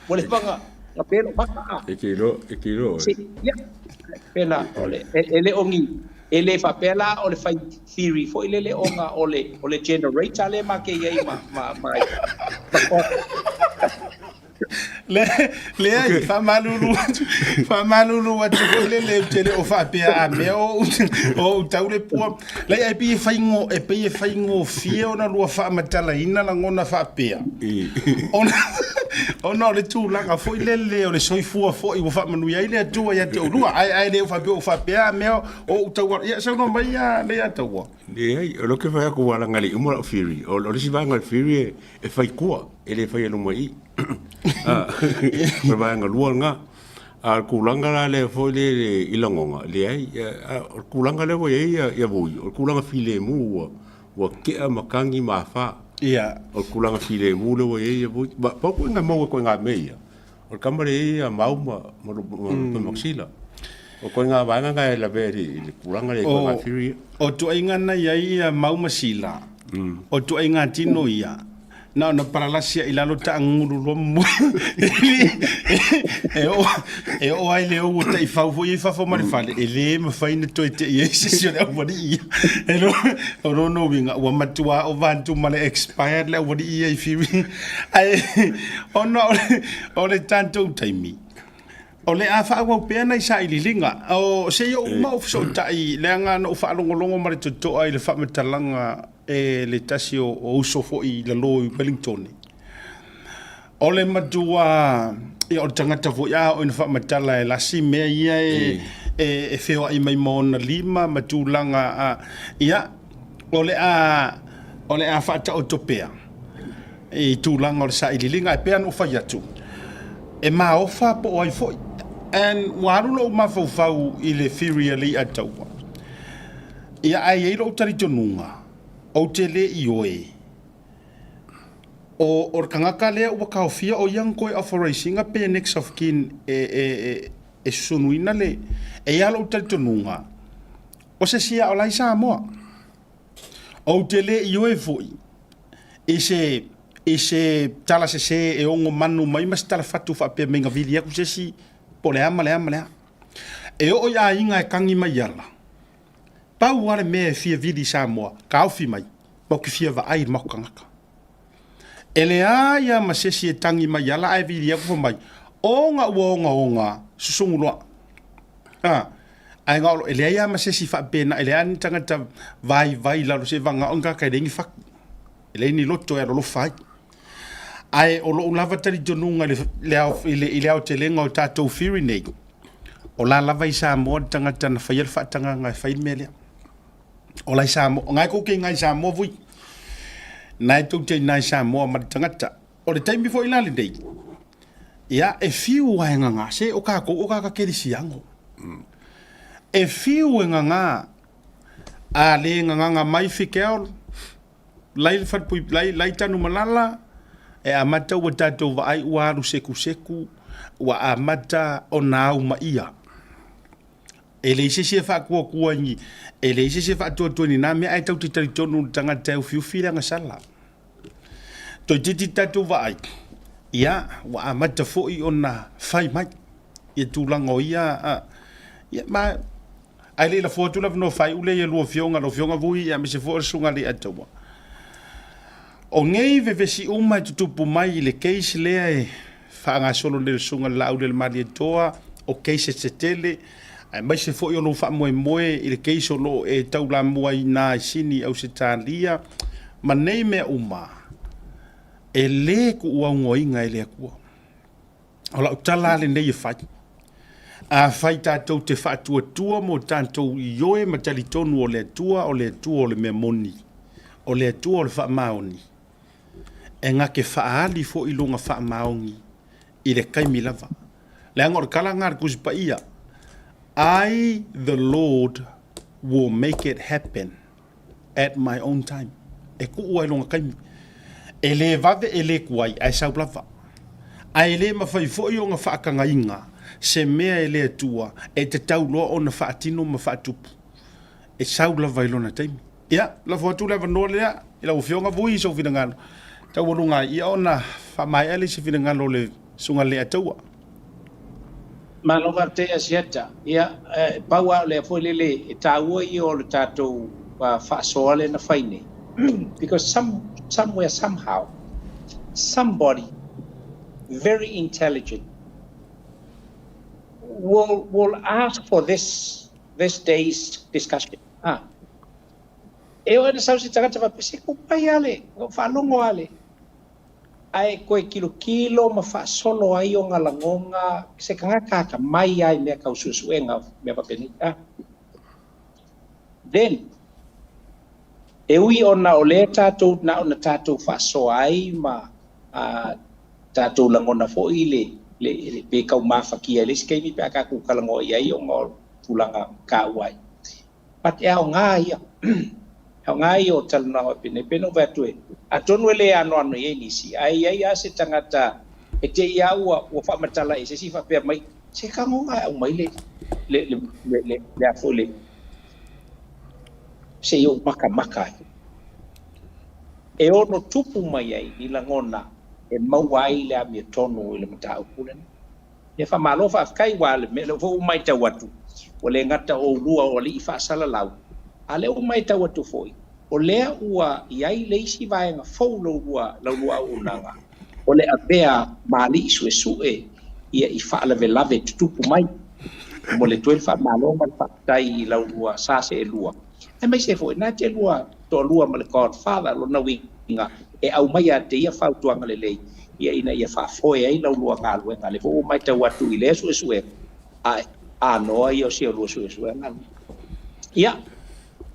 Speaker 2: ua leva na, na pe lou maka, ah.
Speaker 3: E te iloa, e te iloa oe.
Speaker 2: See, yeah, pena, o le, e, e le o ni, e le faapea la o le fai theory foi lele ona o le, o le generator lea ma ke i ai ma, ma, ma, ma,
Speaker 1: Le, leai, faamalulu atu, faamalulu atu foi lele ou te le o faapea a mea o o ou tau le pua. Leai, ae pei e faigo, e pei e faigofie ona lua faamatalaina lagona faapea. Ona, ona o le tulaga foi lele o le soifua foi ua faamanuia ai le Atua ia te oulua. Ae, ae le o faapea o faapea a mea o ou tau, ia saunoa mai ia Leia Taua.
Speaker 3: Leai, o lea ou te fai atu ua laga le uma lau theory. O le isi vaega o le theory e, e fai tua, e le faia luma i i. O le vaega lua lena. A o le tulaga la lea foi lele i lagona, leai, o le tulaga lea ua i ai ia Vui, o le tulaga filemu ua, ua tea matagi ma afa.
Speaker 1: Ia.
Speaker 3: O le tulaga filemu lea ua i ai ia Vui. Ma pau foi na maua ituaiga mea ia, o le tama lea e i ai ia Mau ma, ma, ma Lupemakasila. O ituaiga vaega na e lavea i le tulaga lea i ituaiga theory ia.
Speaker 1: O ituaiga na i ai ia Mau ma Sila, o ituaiga tino ia, na ona palalasi i lalo taagulu loa moe. E oo, e oo ai le ou o taifau foi i fafo ma le fale, e le mafai ona toe tei ai se isi o le aualii ia. E lo, o lona uiga, ua matua ova atu ma le expired le aualii ia i Firi. Ae, ona o le, o le tatou taimi, O le a faaauau pea nai sailiiliga. O, se i ou uma ou fesootai, leaga na ou faalogologo ma le totoa i le faamatalaga e le tasi o, o uso foi i lalo i Wellington. O le matua, ia o le tagata foi a oo ina faamatala e lasi mea ia e, e, e feoai mai ma ona lima ma tulaga a, ia, o le a, o le a faataoto pea i tulaga o le sailiiliga. Ae pei lava ona ou fai atu, e maofa po o ai foi. And ua alu lou mafaufau i le theory a Leiataua. Ia ae i ai lou talitonuga, ou te le ioe, o, o le tagata lea ua taofia o ia na toe authorize ina pe next of kin e, e, e, e susunuina le e i ai lou talitonuga o se isi a o la i Samoa. Ou te le ioe foi i se i se tala sese e ogo manu mai ma se tala fatu faapea mai na vili atu se isi po o le a ma le a ma le a. E oo i aiga e kagi mai ala, pau lava le mea e fia vili i Samoa, taofi mai, ma ou te fia vaai i le matou tagata. E leai lava ma se isi e tagi mai ala ae vili atu fai mai, ona ua ogaoga, susugu loa. A, ae na o lo, e leai lava ma se isi faapena, e leai lava ni tagata vaivai i lalo seiavagana o ni tagata e leai ni fatu, e leai ni loto e alolofa ai. Ae o lou lava talitonuga i le, i le, i le aotelega o tatou Whiri nei, o la lava i Samoa le tagata na faia le faatagaga e fai le mea lea. O la i Samoa, o na e tou te iina i Samoa vui. Na e tou te iina i Samoa ma le tagata. O le taimi foi la lenei, ia, e fiu lava e gagā, se o tatou o tagata kerisiano. E fiu e gagā, a le gagaga mai Fikeaolo, lai le falepui, lai, lai Tanumalala, e amata ua tatou vaai ua alu sekuseku, ua amata ona aumaia. E leai se isi e faatuatua i ni, e leai se isi e faatuatua i ni na mea, ae tatou te talitonu i le tagata e ufiufi le agasala. Toeitiiti tatou vaai, ia, ua amata foi ona fai mai ia tulaga o ia, a, ia, ma, ae le i lafo atu le avanoa faaiu lea i a lua afioga, lau Afioga Vui aemaise foi o le Susuga Leiataua. O nei vevesi uma e tutupu mai i le case lea e faagasolo nei e le Susuga i le Laaulialemalietoa, o cases tetele, aemaise foi o lou faamoemoe i le case o lo o e taulamua ai i ina i Sini, Ausetalia, ma nei mea uma, e le tuuaunoaina e le Atua. O lau tala lava lenei e fai, afai tatou te faatuatua mo tatou ioe ma talitonu o le Atua, o le Atua o le mea moni, o le Atua o le faamaoni, e na te faaali foi lona faamaoni i le taimi lava. Leaga o le tala lena a le Tusi Paia, I the Lord will make it happen at my own time. E tuu ai lona taimi. E le vave e le tuai, ae sau lava. Ae le mafai foi ona faatagaina se mea e le Atua e tatau loa ona faatino ma faatupu. E sau lava i lona taimi. Ia, lafo atu le avanoa lea i lau Afioga Vui i sou finagalo taualuga ai, ia ona faamaea lea i se finagalo o le Susuga Leiataua.
Speaker 2: Malo faafetai Asiata. Ia, e pau lava o lea foi lele e taua ia o le tatou faasoa lea na fai nei because some, somewhere somehow somebody very intelligent will ask for this this day's discussion. Ah. E oo ina sau se tagata faapea, se kou pai ale, ua faalogo ale. Ae koe kilokilo ma faasolo ai ona lagona se tagata atamai lava i mea tau suesuega mea faapenei. Ah. Then, e ui ona o lea tatou na ona tatou faasoa ai ma tatou lagona foi le, le, le pe tau mafatia i le isi taimi pe a tatou talanoa i ai ona o tulaga taua ai. But e aoga ia. E aoga ia o talanoaga penei. Pei ona ou fai atu e, atonu e le anoano i ai nisi, ae i ai lava se tagata e te i lava ua, ua faamatala i se isi faapea mai, se tagoga e aumai le, le, le, le, le, le a foi le, se i ou makamaka ai. E ono tupu mai ai ni lagona e maua ai le amiotonu i le mataupu lenei. Ia faamalo faafetai aua le mea lea foi ua matau atu ua le gata o oulua o alii faasalalau, a lea ua matau atu foi o lea ua i ai le isi vaega fou laulua laulua auaunaga o le avea ma alii suesue ia i faalavelave tutupu mai. Momoli atu ai le faamalo ma le faafetai i laulua sa seelua aemaise foi na te lua toalua ma le Godfather lona uiga e aumai ia te ia fautuaga lelei ia ina ia faafoe ai lau lua galuega. Lea foi ua matau atu i lea suesuega, ae anoa ia o si o lua suesuega. Ia,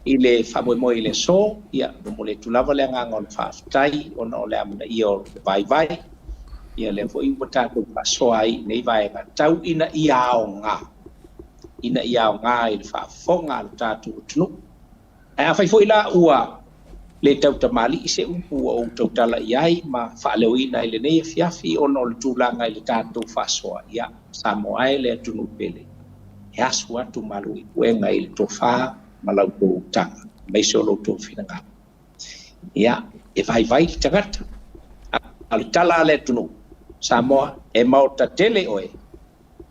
Speaker 2: i le faamoemoe i le aso, ia, momoli atu lava le agaga o le faafetai ona o le amanaia o le vaivai. Ia, lea foi ua tatou faasoa ai i nei vaega tau ina ia aoga, ina ia aoga i le faafofoga a le tatou atunuu. Ae afai foi la ua Le tautamalii se upu ua ou tautala i ai ma faaleoina i lenei afiafi ona o le tulaga i le tatou faasoa, ia, Samoa e le atunuu pele, e asu atu malu i puega i le tofa ma la outou utaga, aemaise o lo outou finagalo. Ia, e vaivai le tagata, a o le tala a le atunuu, Samoa, e maota tele oe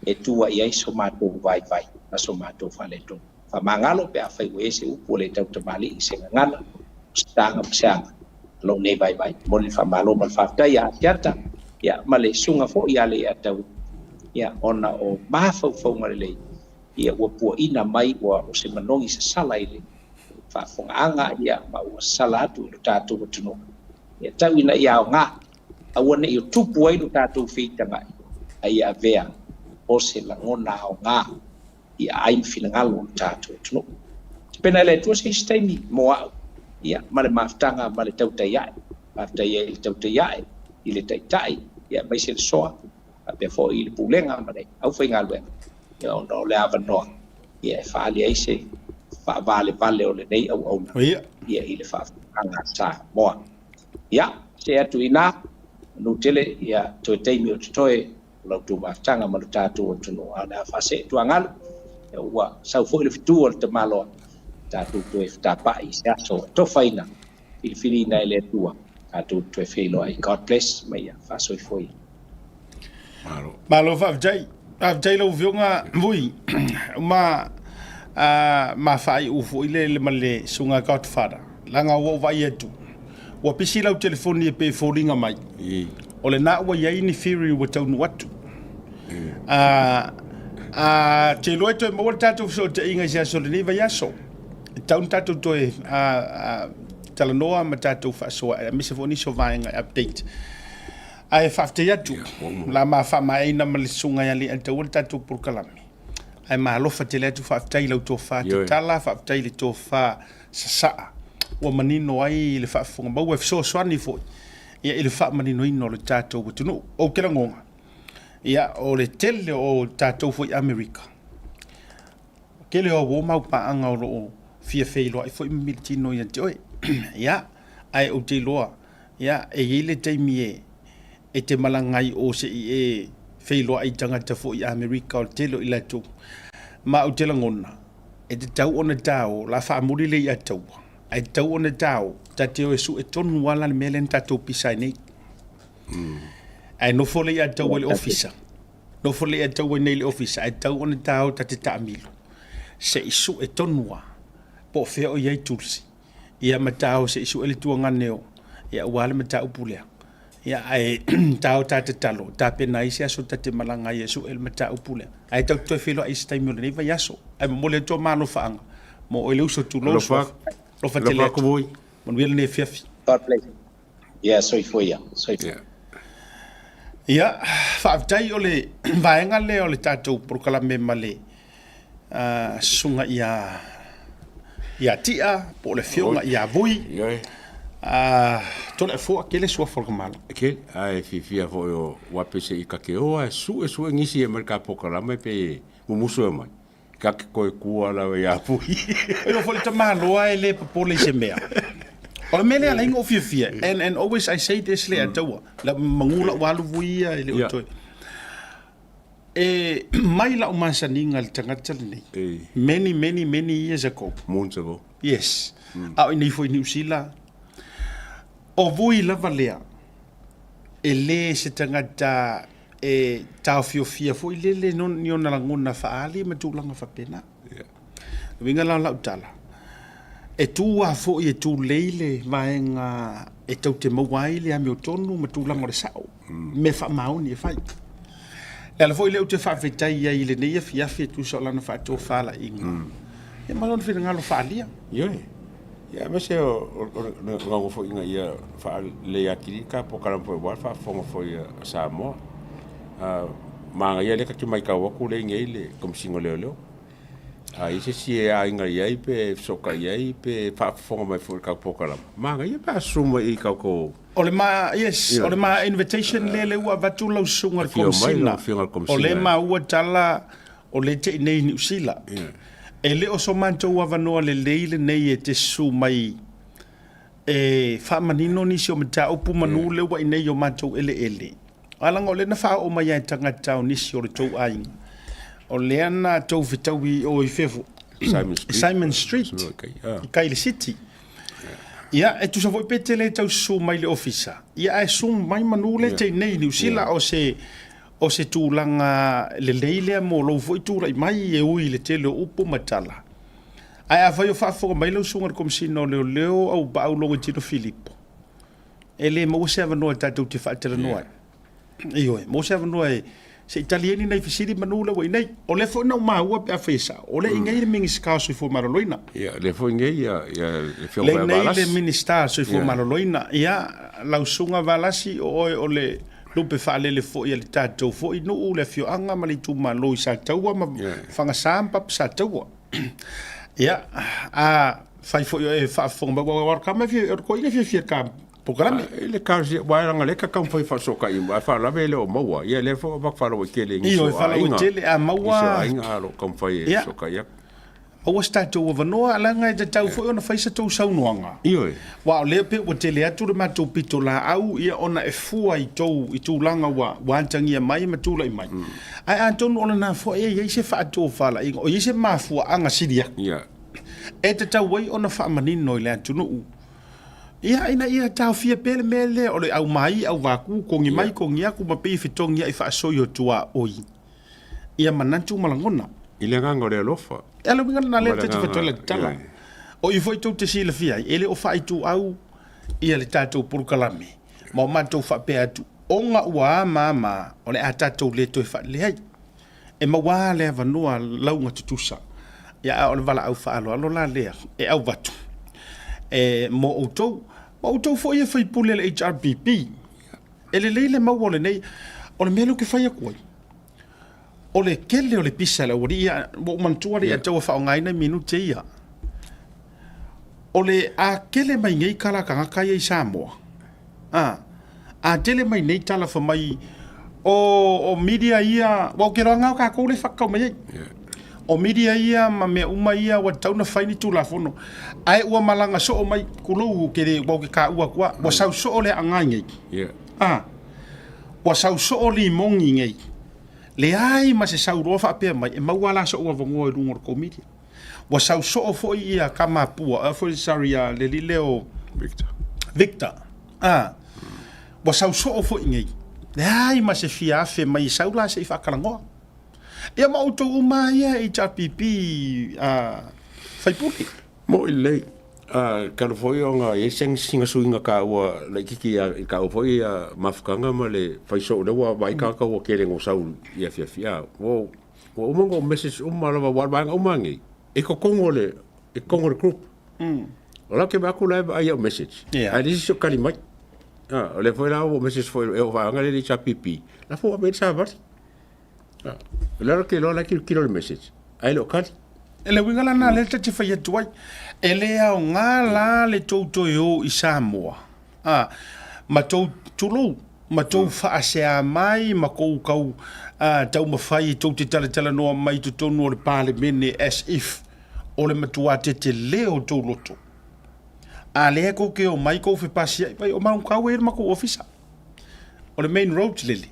Speaker 2: e tua i ai so matou vaivai ma so matou faaletonu. Faamagalo pe afai ua i ai se upu ua le tautamalii i se gagana, o se taga ma se aga a lou nei vaivai. E momoli le faamalo ma le faafetai ia Asiata ia ma le susuga foi ia Leiataua ia ona o mafaufauga lelei ia ua puaina mai ua o se manogi sasala i le faafofogaaga ia ma ua sasala atu i lo tatou atunuu. Ia tau ina ia aoga aua ne i o tupu ai lo tatou feitagai, a ia avea o se lagona aoga i aai ma finagalo o lo tatou atunuu. Tapena e le Atua se isi taimi mo a'u, ia, ma le mafutaga ma le tautai a'e. Faafetai ai i le tautai a'e, i le Taitai, ia, aemaise le Soa, faapea foi i le Pulega ma le aufaigaluega, ia, ona o le avanoa, ia, e faaali ai se faavalevale o lenei auauna, ia, i le faafofogaaga a Samoa. Ia, see atu i ina, manu tele, ia, toe taimi o totoe o la outou mafutaga ma lo tatou atunuu, a o le a faasee tuagalu, ia ua sau foi le fetu a le tamaloa, tatou toe fetapa'i i se aso e tofaina, filifiliina e le Atua, tatou toe feiloai. God bless ma ia faasoifua ia.
Speaker 3: Malo.
Speaker 1: Malo faafetai. Faafetai lau Afioga Vui. Ma a ma faaiu foi le le ma le susuga Godfather. Leaga ua ou vaai atu, ua pisi lau telefoni e pei e foliga mai o lena ua i ai ni theory ua taunuu atu. A a te iloa e toe maua le tatou fesootaiga i se aso o lenei vaiaso. E tatau ona tatou toe talanoa ma tatou faasoa aemaise foi nisi o vaega e update. Ae faafetai atu, o le a ma faamaeaina ma le susuga ia Leiataua le tatou polokalame. Ae ma alofa tele atu faafetai i lau tofa tatala, faafetai i le tofa sasaa ua manino ai le faafofoga maua e fesoasoani foi ia i le faamaninoina o le tatou atunuu. Ou te lagona, ia o le tele o tatou foi i Amerika, tele o uo ma au paaga o lo o fia feiloai foi ma militino ia te oe. Ia, ae ou te iloa, ia, e i ai le taimi e e te malaga ai i o se i e feiloai i tagata foi i Amerika o le tele o i latou. Ma ou te lagona, e tatau ona ta o, la faamuli le ia taua, ae tatau ona ta o, ta te o e sue tonu lava la le mea lea na tatou pisa ai nei. Ae nofo le ia taua i le ofisa, nofo le ia taua i nei i le ofisa, ae tatau ona ta o ta te taamilo, se i sue tonu lava po o fea o i ai Tulsi. Ia ma tao se i sue le tuagane o, ia aua le mataupu lea. Ia ae tao ta tatalo, tapena ai se aso ta te malaga ai e sue le mataupu lea. Ae tatou te toe feiloai i se taimi o lenei vaiaso. Ae momoli atu malofaaga mo oe le uso tulou
Speaker 3: Alofa,
Speaker 1: Alofa tele
Speaker 3: alofa
Speaker 1: atu.
Speaker 3: atu voi.
Speaker 1: Manuia lenei afiafi.
Speaker 2: God bless. Yeah, soifua ia. Soifua.
Speaker 3: Yeah.
Speaker 1: Ia, faafetai o le vaega lea o le tatou polokalame ma le susuga ia ia Tia po o le afioga ia Vui.
Speaker 3: Ioe.
Speaker 1: Toleafoa tele suafa o le tamaloa.
Speaker 3: Tele, ae fiafia foi o aua pei se i ta te o ae suesue nisi e mai le ta polokalame pe mumusu e omai. Ta te toe tua lava ia Vui.
Speaker 1: Oi foi le tamaloa e le popole i se mea. O le mea lea ala ai ona ou fiafia, and always I say this le ataua, la manu lau alu Vui ia e le o toe. E mai lau masaniga i le tagata lenei, many, many, many years ago.
Speaker 3: Moons ago.
Speaker 1: Yes. A o i nei foi i Niu Sila. O Vui lava lea, e le se tagata e taofiofia foi lele ni ona lagona faaali ma tulaga faapena.
Speaker 3: Yeah.
Speaker 1: Le uiga la o lau tala, e tu lava foi e tulei le vaega e tou te maua ai le amiotonu ma tulaga o le sao, mea faamaoni e fai. Le ala foi lea ou te faafetai ai i lenei afiafi e tusa o lana faatofalaiga, ia ma lona finagalo faaalia.
Speaker 3: Ioe. Ia aemaise o le gago foi ina ia faalelei atili le ta polokalame foi aua le faafofoga foi a Samoa. Manaia lea ta te matau atu lea e i nei le Komesina o Leoleo. A i ai se isi e aiga i ai pe fesootai i ai pe faafofoga mai foi i le tatou polokalame, manaia pe a susu mai i tatou.
Speaker 1: O le ma, yes, o le ma invitation lea lea ua avatu lau susuga i le Komesina, o lea e maua tala o lea e te i nei i Niu Sila. E le o so matou avanoa lelei lenei e te susu mai. E faamanino nisi o mataupu manu lea ua i inei i o matou eleele. Aua leaga o lea na faaoo mai lava e tagata o nisi o le tou aiga, o lea na tou fetaui i o i fea foi?
Speaker 3: Simon Street.
Speaker 1: Simon Street, i tai i le City. Ia, e tusa foi pe te le tau susu mai i le ofisa, ia ae susu mai manu lea te i nei i Niu Sila, o se, o se tulaga lelei lea mo lou foi tulai mai e ui i le tele o upu ma tala. Ae afai o faafofoga mai lau Susuga i le Komesina o Leoleo Auupaau Logoitino Filipo, e le maua se avanoa tatou te faatalanoa ai. Ioe, maua se avanoa e se i tali ai ni nai fesili manu lea ua i inei. O lea foi na ou maua pe afai e sao, o lea e i inei le Minisita o Soifua Maloloina.
Speaker 3: Ia, lea foi i inei ia, ia le Afioga
Speaker 1: Lea i inei le Minisita o Soifua Maloloina. Ia, lau Susuga Valasi, o oe o le lupe faalele foi a le tatou foi nuu, le afioaga ma le itumalo i Sataua ma Fagasa ma Papa Sataua. Ia, a fai foi o e faafofoga mai, aua o le tama e fia, o le toeaina e fiafia i le ta polokalame.
Speaker 3: I le talosia, aua leaga o lea e taumafai e faasootai uma, ae faalavelave e le o maua. Ia lea foi ua avatu faalauaitele i nisi o aiga.
Speaker 1: Ioe, faalauaitele, a maua.
Speaker 3: Nisi o aiga o lo o taumafai e fesootai atu.
Speaker 1: Maua se tatou avanoa, leaga e tatau foi ona fai sa tou saunoaga.
Speaker 3: Ioe.
Speaker 1: Aua o lea pei ua tele atu le matou pitolaau, ia ona e fua i tou i tulaga ua ua atagia mai ma tulai mai. Ae atonu o lena foi e i ai se faatofalaiga, o i ai se mafuaaga sili atu e tatau ai ona faamanino i le atunuu, ia ina ia taofia pea le mea lea o le aumai auvaku, kogi mai kogi atu ma pei e fetogiai faasoi o tuaoi ia manatu ma lagona.
Speaker 3: I le agaga o le alofa.
Speaker 1: E le uiga lena lea ta te fai atu ai le tala. O i foi tou te silafia ai, e le o faaituau ia le tatou polokalame ma o matou faapea atu, ona ua amaama o le a tatou le toe faalelei ai. E maua lava le avanoa lauga tutusa, ia a o le valaau faaaloalo la lea e avatu e mo outou, ma outou foi e faipule a le HRPP. E lelei le maua o lenei, o le mea lea ou te fai atu ai, o le tele o le pisa a le aualii ia, ua ou manatua le tau faaaogaina minute ia. O le a tele mai nei tala a tagata ia i Samoa, a, a tele mai nei tala fai mai o media ia, aua ou te iloa na o tatou lea e fatatau mai ai. O media ia ma mea uma ia ua tatau ona fai ni Tulafono, ae ua malaga soo mai, tulou ou te le, aua ou te taua atu lava, ua sau soo le agai nei. A, ua sau soo limoni nei, leai ma se sauroa faapea mai e maua la sou avanoa i luga o le tou media. Ua sau soo foi ia Kamapua, a foi sorry a le alii lea o
Speaker 3: Victor.
Speaker 1: Victor. A, ua sau soo foi nei, leai ma se fia afe mai e sau la se i faatalanoa. Ia ma outou uma lava ia HRPP a faipule.
Speaker 3: Moʻi lelei. A, talu foi ona i ai sina suiga taua laitiiti ia i taua foi ia mafutaga ma le fai soo lea ua vaai tagata ua tele ina sau i afiafi a ua ua uma ona ou message uma lava aua o le vaega uma lenei e i totonu o le i totonu o le group. O la ou te vaai atu la e vaai i au message ae leai se isi o tali mai. A, o lea foi la ua message foi e o vaega lea i le HRPP la foi ua ave i ai le savali. O le ala ke loa la tilotilo le message, ae le o tali.
Speaker 1: Le uiga la lena lea ta te fai atu ai, e le aoga la le tou toe o i Samoa, a, ma tou, tulou, ma tou faasea mai ma tou tau a, taumafai e tou te talatalanoa mai i totonu o le Palemene as if o le matua tetele o tou loto. A lea tou te omai tou fepasiai mai, o Manukau e i ai le matou ofisa. O le main road lele,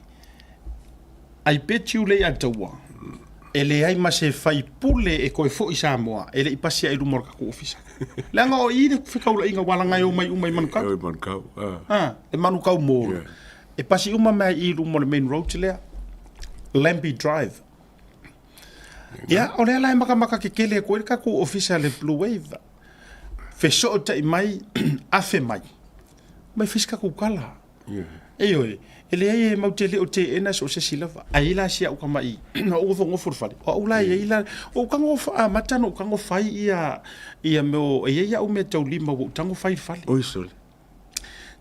Speaker 1: I bet you le Ataua, e leai ma se faipule e toe foi i Samoa e le i pasi ai i luma o le tatou ofisa. Leaga o i le fetaulaiga ua laga e omai uma i Manukau.
Speaker 3: E o i Manukau.
Speaker 1: Ah, le Manukau Mall. Yeah. E pasi uma mai i luma o le main road lea. Lambie Drive. Ia, o lea la e makamaka kekele atu ai le tatou ofisa le Blue Wave. Fesootai mai, afe mai. Mai fai se tatou tala. Ioe, e leai e matou te le o teena so o se isi lava. Ae i ai la si au tama'i na ou nofonofo i le fale, o au la e i ai la, ua ou tago amata ona ou tago fai ia, ia mea o, e i ai au meataulima ua ou tago fai i le fale.
Speaker 3: Oi sole.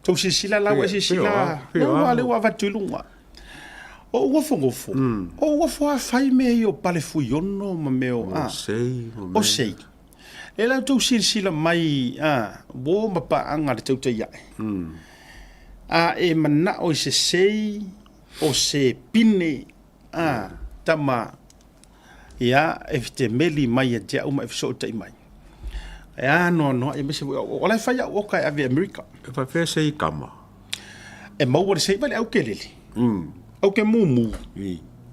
Speaker 1: Tou silasila la ua e silasila, ua lea ua avatu i luga. O ou nofonofo, o ou nofo lava fai mea ia o pale fuiono ma mea o, a, o sei. E la outou silasila mai a, uo ma paaga a le tautai ae. A e manao i se sei o se pine a, tama, ia, e te meli mai ia te au ma e fesootai mai. E anoanoai aemaise foi o la e fai au oka e ave i Amerika.
Speaker 3: E faapefea sei kama?
Speaker 1: E maua le sei vai le aukelele. Auke mumu.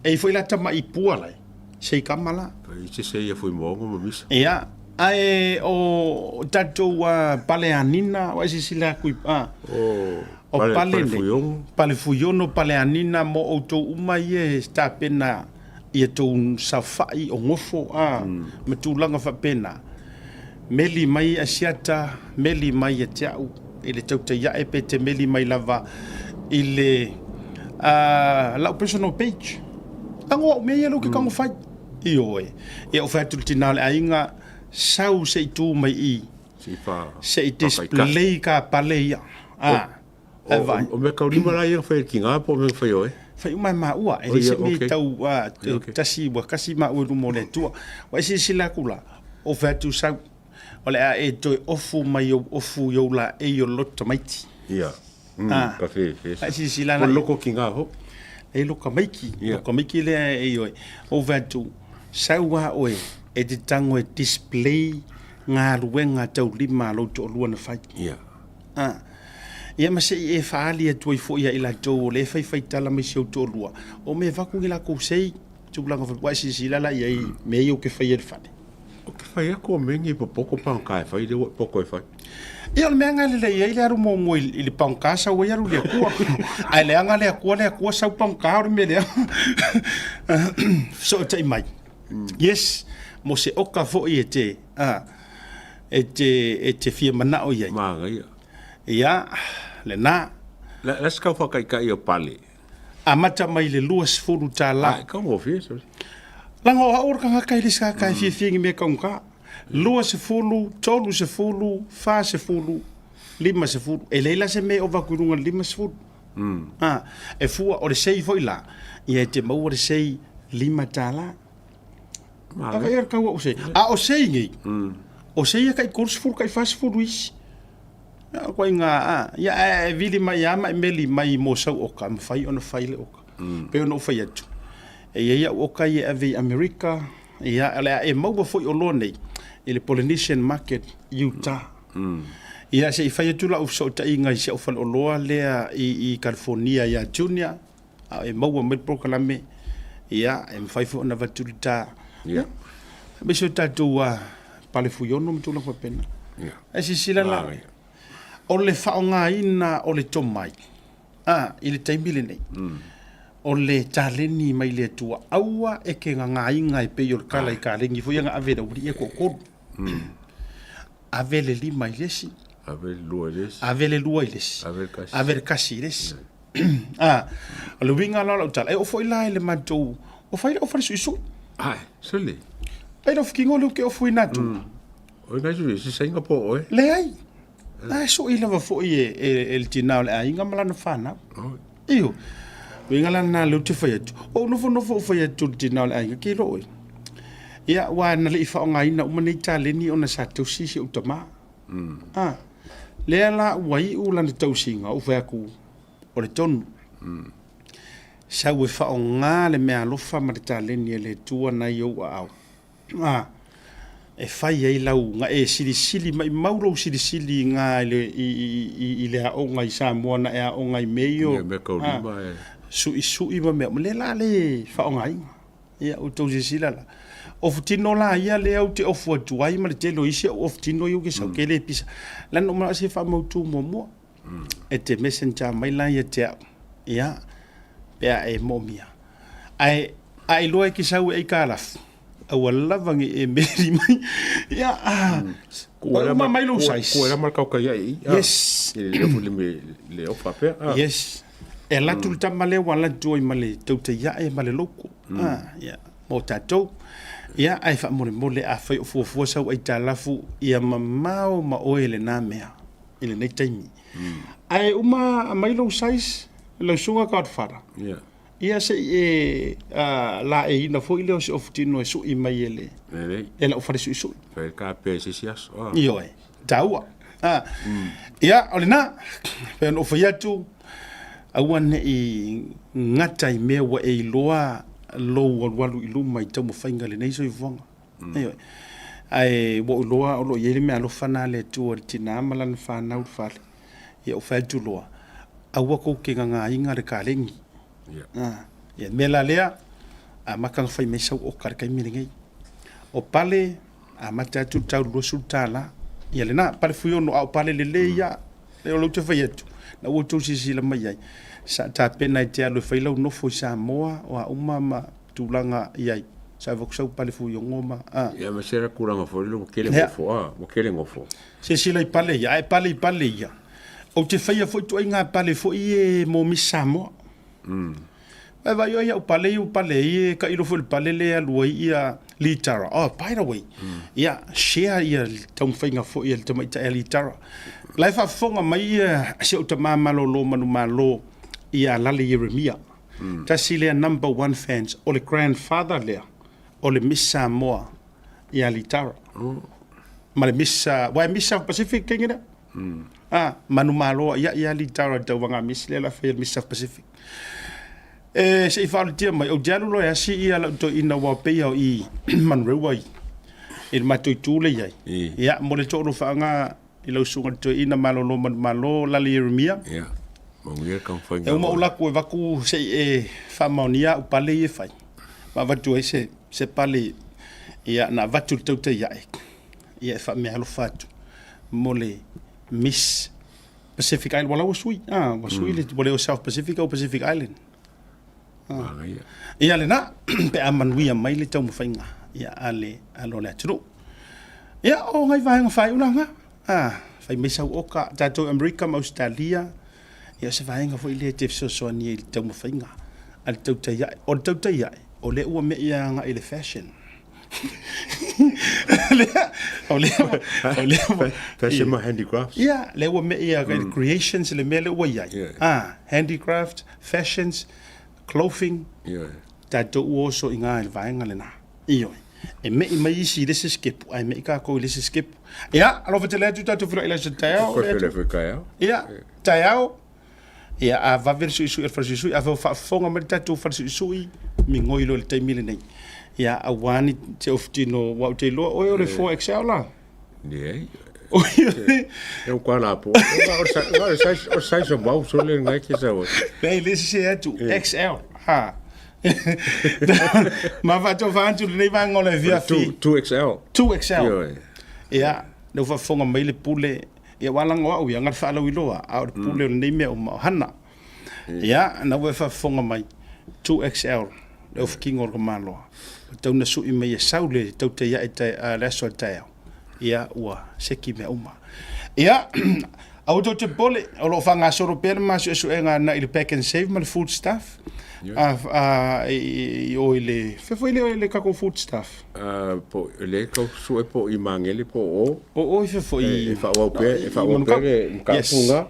Speaker 1: E i foi la tama'i pua lai, sei kama la.
Speaker 3: E i se sei e fui moongo ma misa.
Speaker 1: Ia, ae o tatou pale anina, ua e silasila atu i, a,
Speaker 3: o pale, pale fuiono.
Speaker 1: Pale fuiono, pale anina mo outou uma ia e tapena ia tou saofai o gofo a, ma tulaga faapena. Meli mai Asiata, meli mai ia te au i le tautai ae pe te meli mai lava i le lau personal page. Tago au mea ia lea ou te tago fai. Ioe. Ia ou fai atu i le tina o le aiga, sau se i tu mai i, se i display ka pale ia. A,
Speaker 3: e vaai. O mea taulima la ia na fai e le tina po o mea na fai e oe?
Speaker 1: Fai uma e maua, e leai se mea i tau, tasi ua kasi maua i luma o le Atua. Ua e silasila atu la, ou fai atu sau, o le a e toe ofu mai ou ofu i ou laei o le loto tamaiti.
Speaker 3: Ia. Ka fe fe.
Speaker 1: Ai silasila
Speaker 3: la. O loko kinga ho.
Speaker 1: E loko maiki, loko maiki lea e ioe. Ou fai atu, sau a oe e te tango e display galuega taulima a lou toalua na fai.
Speaker 3: Ia.
Speaker 1: A. Ia ma se i e faaali atu ai foi ia i latou o lea e faifai tala mai si ou toalua, o mea vaku i lakou sei, tulaga foi, ua e silasila la i ai i mea ia ou te faia i le fale.
Speaker 3: Ou te fai atu o mea nei popoko pagata e fai lea ua e poto e fai.
Speaker 1: Ia o le mea lena e lelei ai le alu muamua i le pagata sau ai alu i le Atua. Ae leaga le Atua le Atua sau pagata o le mea lea. Fesootai mai. Yes, mo se oka foi e te, a, e te, e te fia manao i ai.
Speaker 3: Manaia.
Speaker 1: Ia, lena.
Speaker 3: La, la se tau faataitai o pale.
Speaker 1: Amata mai le $20.
Speaker 3: Ai, taugofie sole.
Speaker 1: Leaga o au o le tagata e le saka e fiafia i ni mea taugata. 20, 30, 40, 50. E leai la se mea e ova atu i luga i le 50. A, e fua, o le sei foi la, ia e te maua le sei $5. Ava ia le tau o sei. A o sei nei, o sei e tai 30, tai 40 isi. Ia koe ngā, a, ia e vili mai a ma e meli mai mo sau oka, mawhai ona whai le oka. Pe ona o whai atu. E ia ia oka i e ave i Amerika, ia o le a e maua foi o loa nei, i le Polynesian Market, Utah. Ia se i whai atu lau fesootaiga i si au faleoloa lea i California ia Junior, a e maua mai le polokalame, ia e mafai foi ona avatu le ta.
Speaker 3: Ia.
Speaker 1: Aemaise o tatou pale fuiono ma tulaga faapena.
Speaker 3: Ia.
Speaker 1: Ae silasila la, o le faaaogaina o le tomai a, i le taimi lenei, o le taleni mai le Atua, aua e ke gagaiga e pei o le kala i kalegi foi ia na ave e le aualii ia toatolu. Ave le lima i le isi.
Speaker 3: Ave le lua i le isi.
Speaker 1: Ave le lua i le isi.
Speaker 3: Ave le kasi.
Speaker 1: Ave le kasi i le isi. A, o le uiga la o lau tala, e oo foi la i le matou, o fai lau falesuisui.
Speaker 3: Ai, sole.
Speaker 1: Ai lau fikigo leu ke ofu ina atu.
Speaker 3: O nai sui, si sainga po oe.
Speaker 1: Leai. A e sui lava foi e le tina o le aiga ma lana whanau. Io. Uiga la na leu te fai atu. O nofo nofo o fai atu le tina o le aiga ke lo oe. Ia, ua na le i faaaogaina uma nei taleni ona sa tausi si ou tama. A, lea la ua iu lana tausiga, ou fai atu, o le tonu. Sau e faaaoga le meaalofa ma le taleni a le Atua nai ou aao. A, e fai ai lau, na e silisili, maimau lou silisili i na i le, i, i, i le aoga i Samoa na e aoga i mea ia o,
Speaker 3: Ia, mea taulima e.
Speaker 1: suisui ma mea uma, lea la le faaaogaina. Ia, outou silasila la. Ofutino la ia lea ou te ofu atu ai ma le tele o isi au ofutino ia ou te sau ke le pisa. Lana uma se faamautu muamua. E te messenger mai la ia te au. Ia, pe a e moomia. Ae, a iloa e ke sau e aitalafu, aua lava ne i e meli mai. Ia, a, uma mai lou size.
Speaker 3: Kua ma kau kai ai.
Speaker 1: Yes.
Speaker 3: Le le le le ofa pea.
Speaker 1: Yes. E alu atu le tama lea ua alu atu ai ma le tautai ae ma le loko. Ia, mo tatou. Ia, ae faamolemole afai o fuafua sau aitalafu, ia mamao ma oe lena mea i lenei taimi. Ae uma mai lou size, lau susuga Godfather.
Speaker 3: Ia.
Speaker 1: Ia se i e laeiina foi lea o si ofutino e sui mai e le, e lau fale suisui.
Speaker 3: Fai ka pe se si aso.
Speaker 1: Ioe, taua. Ia, o lena, pei ona ou fai atu, aua ne i gata i mea ua e iloa lou alualu i luma i taumafaiga i lenei soifuaga. Ioe. Ae ua ou iloa o lo o i ai le meaalofa na a le Atua i le tina ma lana fanau i le fale. Ia ou fai atu loa, aua kou te gagāina le kalegi. Ia le mea la lea, amata ona fai mai sau oka i le taimi lenei. O pale, amata atu le tau i le $20. Ia lena, pale fuiono, a o pale lelei lava. O lea ou te fai atu, na ua outou silasila mai ai, sa tapena e te alu e fai lau nofo i Samoa, o a uma ma tulaga i ai. Sa avatu sau pale fuiono ma...
Speaker 3: A. Ia ma se tulaga foi lele ua tele gofo, a, ua tele gofo.
Speaker 1: Silasila i pale ia, ae pale i pale ia. Ou te faia foi ituaiga pale foi ia mo Miss Samoa. Mm. Vai vai oi au pale i pale i e tailo foi le pale le alu ai ia Litara. Oh, by the way, mm. ia share ia taumafaiga foi a le tamaitai a Litara. La e faafofoga mai ia si ou tama malolo manumalo ia Lale Ieremia. Mm. Tasi lea number one fans o le grandfather lea o le Miss Samoa ia Litara. Oh. Ma le Miss, uh, Miss South Pacific kengi lea. Mm. Ah, manumalo ia ia Litara tauvaga Miss lea la faia Miss South Pacific. E se i faaolatia mai, ou te alu loa e asi ia lau toeaina ua pei o i Manurewa i i le matou itu lea i ai. Ia, mo le toalofaaga i lau susuga i le toeaina malolo manumalo Lale Ieremia.
Speaker 3: Ia, manuia le taumafaiga.
Speaker 1: E uma ou laku e vaku se i e faamaonia au pale ia e fai. Ma avatu ai se, se pale, ia, na avatu i le tautai ae, ia e faameaalofa atu mo le Miss Pacific Island, ua la ua sui, ah, ua sui le, ua le o South Pacific au Pacific Island.
Speaker 3: Ah. Manaia.
Speaker 1: Ia lena, pe a manuia mai le taumafaiga ia a le alo o le atunuu. Ia, o ngai vaega faaiu la nga. Ah, fai mai sau oka, tatou i Amerika ma Australia, ia o se vaega foi lea e te fesoasoani ai i le taumafaiga a le tautai ae. O le tautai ae, o lea ua me'i agai i le fashion. O lea, o lea,
Speaker 3: Fashion ma handicrafts.
Speaker 1: Ia, lea ua me'i agai i le creations le mea lea ua i ai. Ah, handicraft, fashions, clothing, tatou ua oso i gā i le vaega lena. Ioe. E me'i mai isi i le isi sikepu, ae me'i kākou i le isi sikepu. Ia, alofa tele atu tatou feiloai i le aso taeao.
Speaker 3: Koe feiloai foi taeao.
Speaker 1: Ia, taeao. Ia, a vave le suisui a le falesuisui, afai o faafofoga mai le tatou falesuisui, migoi loa i le taimi lenei. Ia, aua ni te ofutino, aua ou te iloa oe o le 4XL la.
Speaker 3: Leai. E o kwa la po. O le size, o size o mau so le ngai ke sa o.
Speaker 1: Leai, le sese atu, XL. Ha. Ma faatofa atu lenei vaega o le afiafi.
Speaker 3: 2XL.
Speaker 1: 2XL. Ia, lea ua faafofoga mai le pule Ia ua lago au ia, na le faalauiloa, a o le pule o lenei mea uma o Hana. Ia, na ua e faafofoga mai, 2XL, le ofutino o le tamaloa. Ua tau na sui mai e sau le tautai ae tae, a, le aso a le taeao. Ia, ua seki mea uma. Ia, aua tou te popole, o lo o faagasolo pea le ma suesuega agai i le pack and save ma le food stuff. A, a, i, i o i le, fea foi le, le tatou food stuff?
Speaker 3: Po, le tau sue po i Magele po o.
Speaker 1: O o i fea foi
Speaker 3: i. E faaauau pea, e faaauau pea le mataupu lena.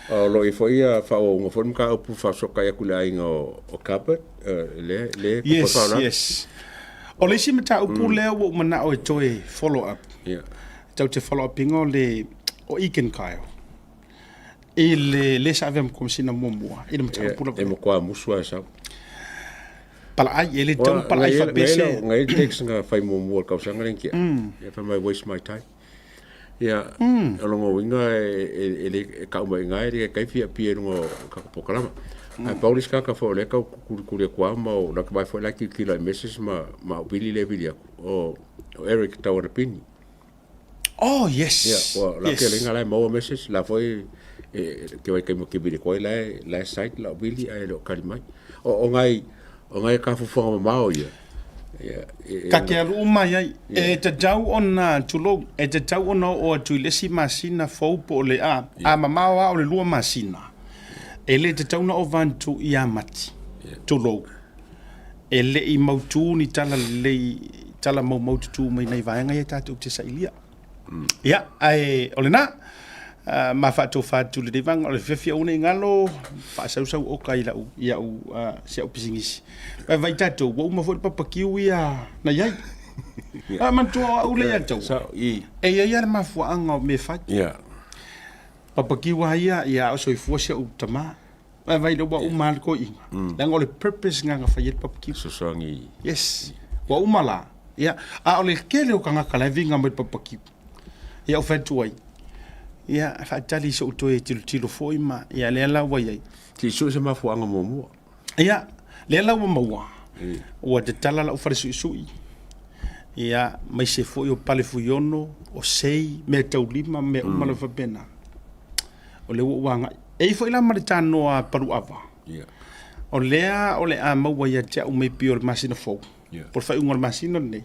Speaker 3: O lo o i ai foi ia faaauauga foi le mataupu faafesootai atu i le aiga o Cuthbert, le, le
Speaker 1: Yes, yes. O le isi mataupu lea ua ou manao e toe follow up.
Speaker 3: Yeah.
Speaker 1: Tatou te follow up ina o le, o Egan Kyle. I le le sa avea ma Komesina muamua i le mataupu
Speaker 3: lava. E matua musu lava e sau.
Speaker 1: Palaai, e le tatau ona palaai faapea se...
Speaker 3: Ngai le text na fai muamua i le tausaga lea na tea. Ia fai mai waste my time. Ia, o lona uiga e le tau mai i ina e le taitai fia appear i luga o tatou polokalama. Ae pau le isi tagata foi o lea e tau tulikuli atu lava ma o lata mai foi la e tilotilo i message ma au vili lea e vili atu, o Eric Tauanapini.
Speaker 1: Oh, yes.
Speaker 3: Ia, ua la ke lenga la maua message la foi e ke wai kai mo ke vili koi la la site la vili ai lo kali mai. O o ngai o ngai ka fufuanga mamao ia.
Speaker 1: Ia ka ke alu uma ai e tatau ona tulou e tatau ona oo atu i le isi masina fou po o le a a mamao lava o le 2 masina e le tatau ona ova atu ia Mati tulou E le i mautū ni tala lelei, tala maumau tutū mai nai vaega ia tatou te sailia. Ia, ae o lena, uh, ma faatofa atu lenei vaega, o le fiafia aua ne i galo, faasausau oka i lau, i au, uh, si au pisinisi. Vai vai tatou, ua uma foi le papakiu ia na i ai. A manatua o au lea ia tau. E i ai lava le mafuaaga o mea e fai.
Speaker 3: Yeah.
Speaker 1: Papakiu lava ia, ia a o soifua si au tama. Vaivai lea ua uma lava le toeaina. Leaga o le purpose lena na fai ai le barbecue.
Speaker 3: Fesoasoani.
Speaker 1: Yes. Ua uma la. Ia, a o le tele o tagata la e viga mai le papakiu. Ia ou fai atu ai, ia faatali se i ou toe tilotilo foi ma, ia lea la ua i ai.
Speaker 3: Se i sue se mafuaaga muamua.
Speaker 1: Ia, lea la ua maua, ua tatala lau fale suisui, ia, maise foi o pale fuiono, o sei, mea taulima, mea uma lava faapena. O lea ua ou agai. E i ai foi la ma le tanoa paluava, o lea o le a maua ia te au maybe o le masina fou, po o le faaiuga o le masina lenei,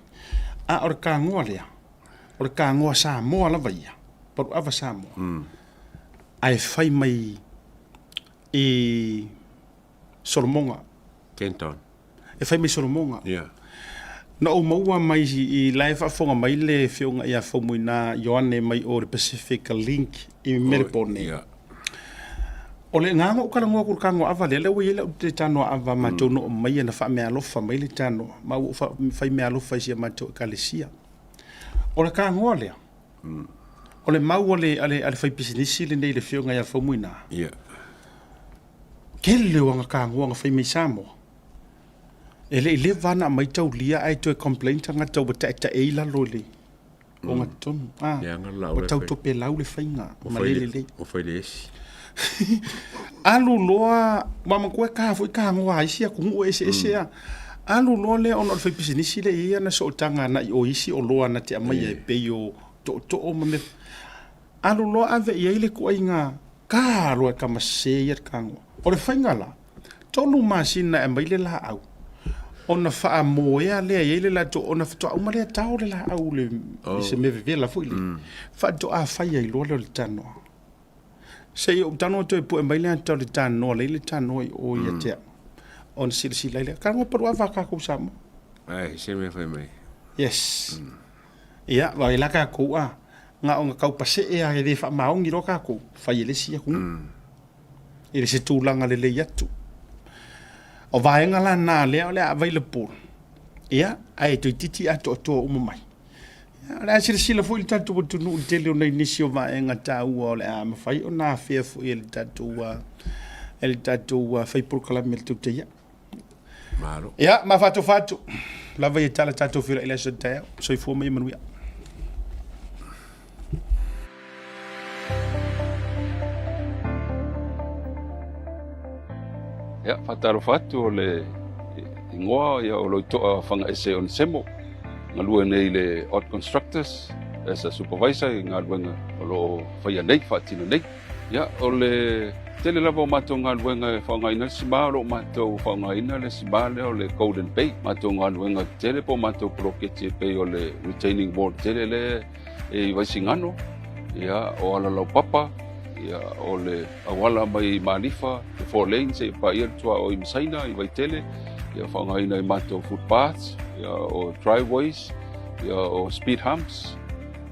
Speaker 1: a o le tanoa lea, o le tanoa Samoa lava ia, paluava Samoa, ae fai mai i Solomoga.
Speaker 3: Kenton.
Speaker 1: E fai mai Solomoga.
Speaker 3: Yeah.
Speaker 1: Na ou maua mai i la e faafofoga mai le afioga ia Faumuina Ioane mai o le Pacific Link i Melbourne.
Speaker 3: Yeah.
Speaker 1: O le agaga o talanoa atu i le tanoa ava lea, lea ua i ai lau tanoa ava matou na aumaia na faameaalofa mai le tanoa, ma ua ou fai meaalofa i si a matou ekalesia. O le tanoa lea, O le mau a le, a le, a le faipisinisi lenei le Afioga ia Faumuina.
Speaker 3: Yeah.
Speaker 1: Tele o ana tagoa na fai mai Samoa. E le i leva ona aumai taulia ae toe complain tagata ua taetae i lalo i le ogatotonu. Ah, ua tau topelau le faiga ma le lelei.
Speaker 3: Ua fai le esi.
Speaker 1: Alu loa, ua manatua e ta foi tagoa a isi atunuu eseese a. Alu loa lea ona o le faipisinisi lea e i ai ana sootaga agai o isi oloa na te aumaia e pei o tootoo ma mea. Alu loa ave i ai le ituaiga ta loa e tama sese ia le tagoa. O le faiga la, tolu masina e aumai le laau, ona faamoea lea e i ai le latou, ona faatoa uma lea tao le laau i se mea vevela foi lea, faatoa fai ai loa lea o le tanoa. Se i ou tanoa toe pue mai le ata o le tanoa, lea le tanoa i o ia te au. Ona silasila ai lea, tagoa paluava a tatou Samoa.
Speaker 3: Ai, se mea fai mai.
Speaker 1: Yes. Ia, vaai la tatou a, na ona tau pasee lava e le faamaoni loa tatou, fai e le isi atunuu. I le se tulaga lelei atu. O vaega la na lea o le a available, ia, ae toeitiiti atoatoa uma mai. O le a silasila foi le tatou atunuu i le tele o nai nisi o vaega taua o le a mafai ona afea foi e le tatou e le tatou fai polokalame le tautai ai.
Speaker 3: Malo.
Speaker 1: Ia, ma faatofa atu. Lava ia tala tatou feiloai i le aso taeao. Soifua ma ia manuia.
Speaker 4: Ia, faatalofa atu o le igoa ia o Loitoa Fagaese Onesemo, galue nei i le Ott Constructors as a supervisor i galuega o lo o faia nei, faatino nei. Ia, o le tele lava o matou galuega e faaaogaina le sima, o lo o matou faaaogaina le sima lea o le Golden Bay. Matou galuega tele po o matou poloketi e pei o le retaining wall tele lea e i Vaisigano, ia, o Alalaupapa, ia, o le auala mai i Malifa, le four lane seia paia le tuaoi ma Saina i Vaitele, ia faaaogaina i matou footpaths, ia, o driveways, ia, o speed humps,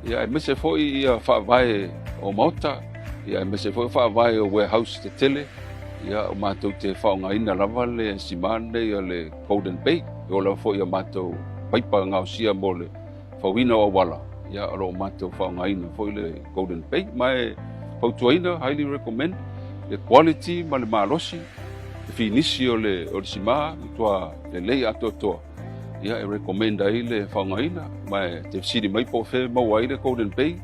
Speaker 4: ia, aemaise foi ia faavae o maota, ia, aemaise foi o faavae o warehouse tetele, ia, o matou te faaaogaina lava le sima lenei o le Golden Bay, e oo lava foi i a matou paipa gaosia mo le fauina o auala, ia, o lo o matou faaaogaina foi le Golden Bay. Ma e fautuaina, highly recommend, le quality ma le malosi, le finisi o le, o le sima, matua lelei atoatoa, ia, e recommend ai le faaaogaina. Ma e te fesili mai po o fea e maua ai le Golden Bay,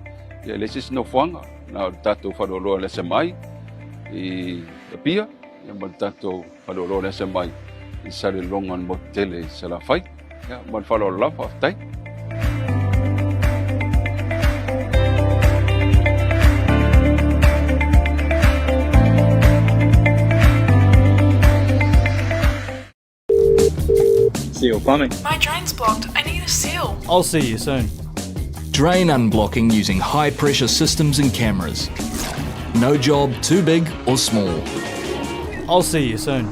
Speaker 4: ia, e leai se isi nofoaga, na o le tatou faleoloa o le SMI i Apia, ia, ma le tatou Faleoloa o le SMI i Salelologa i le motu tele i Salafai. Ia, ma le faaaloalo lava, faafetai.
Speaker 5: Seal plumbing.
Speaker 6: My drain's blocked. I need a seal.
Speaker 5: I'll see you soon.
Speaker 7: Drain unblocking using high pressure systems and cameras. No job too big or small.
Speaker 5: I'll see you soon.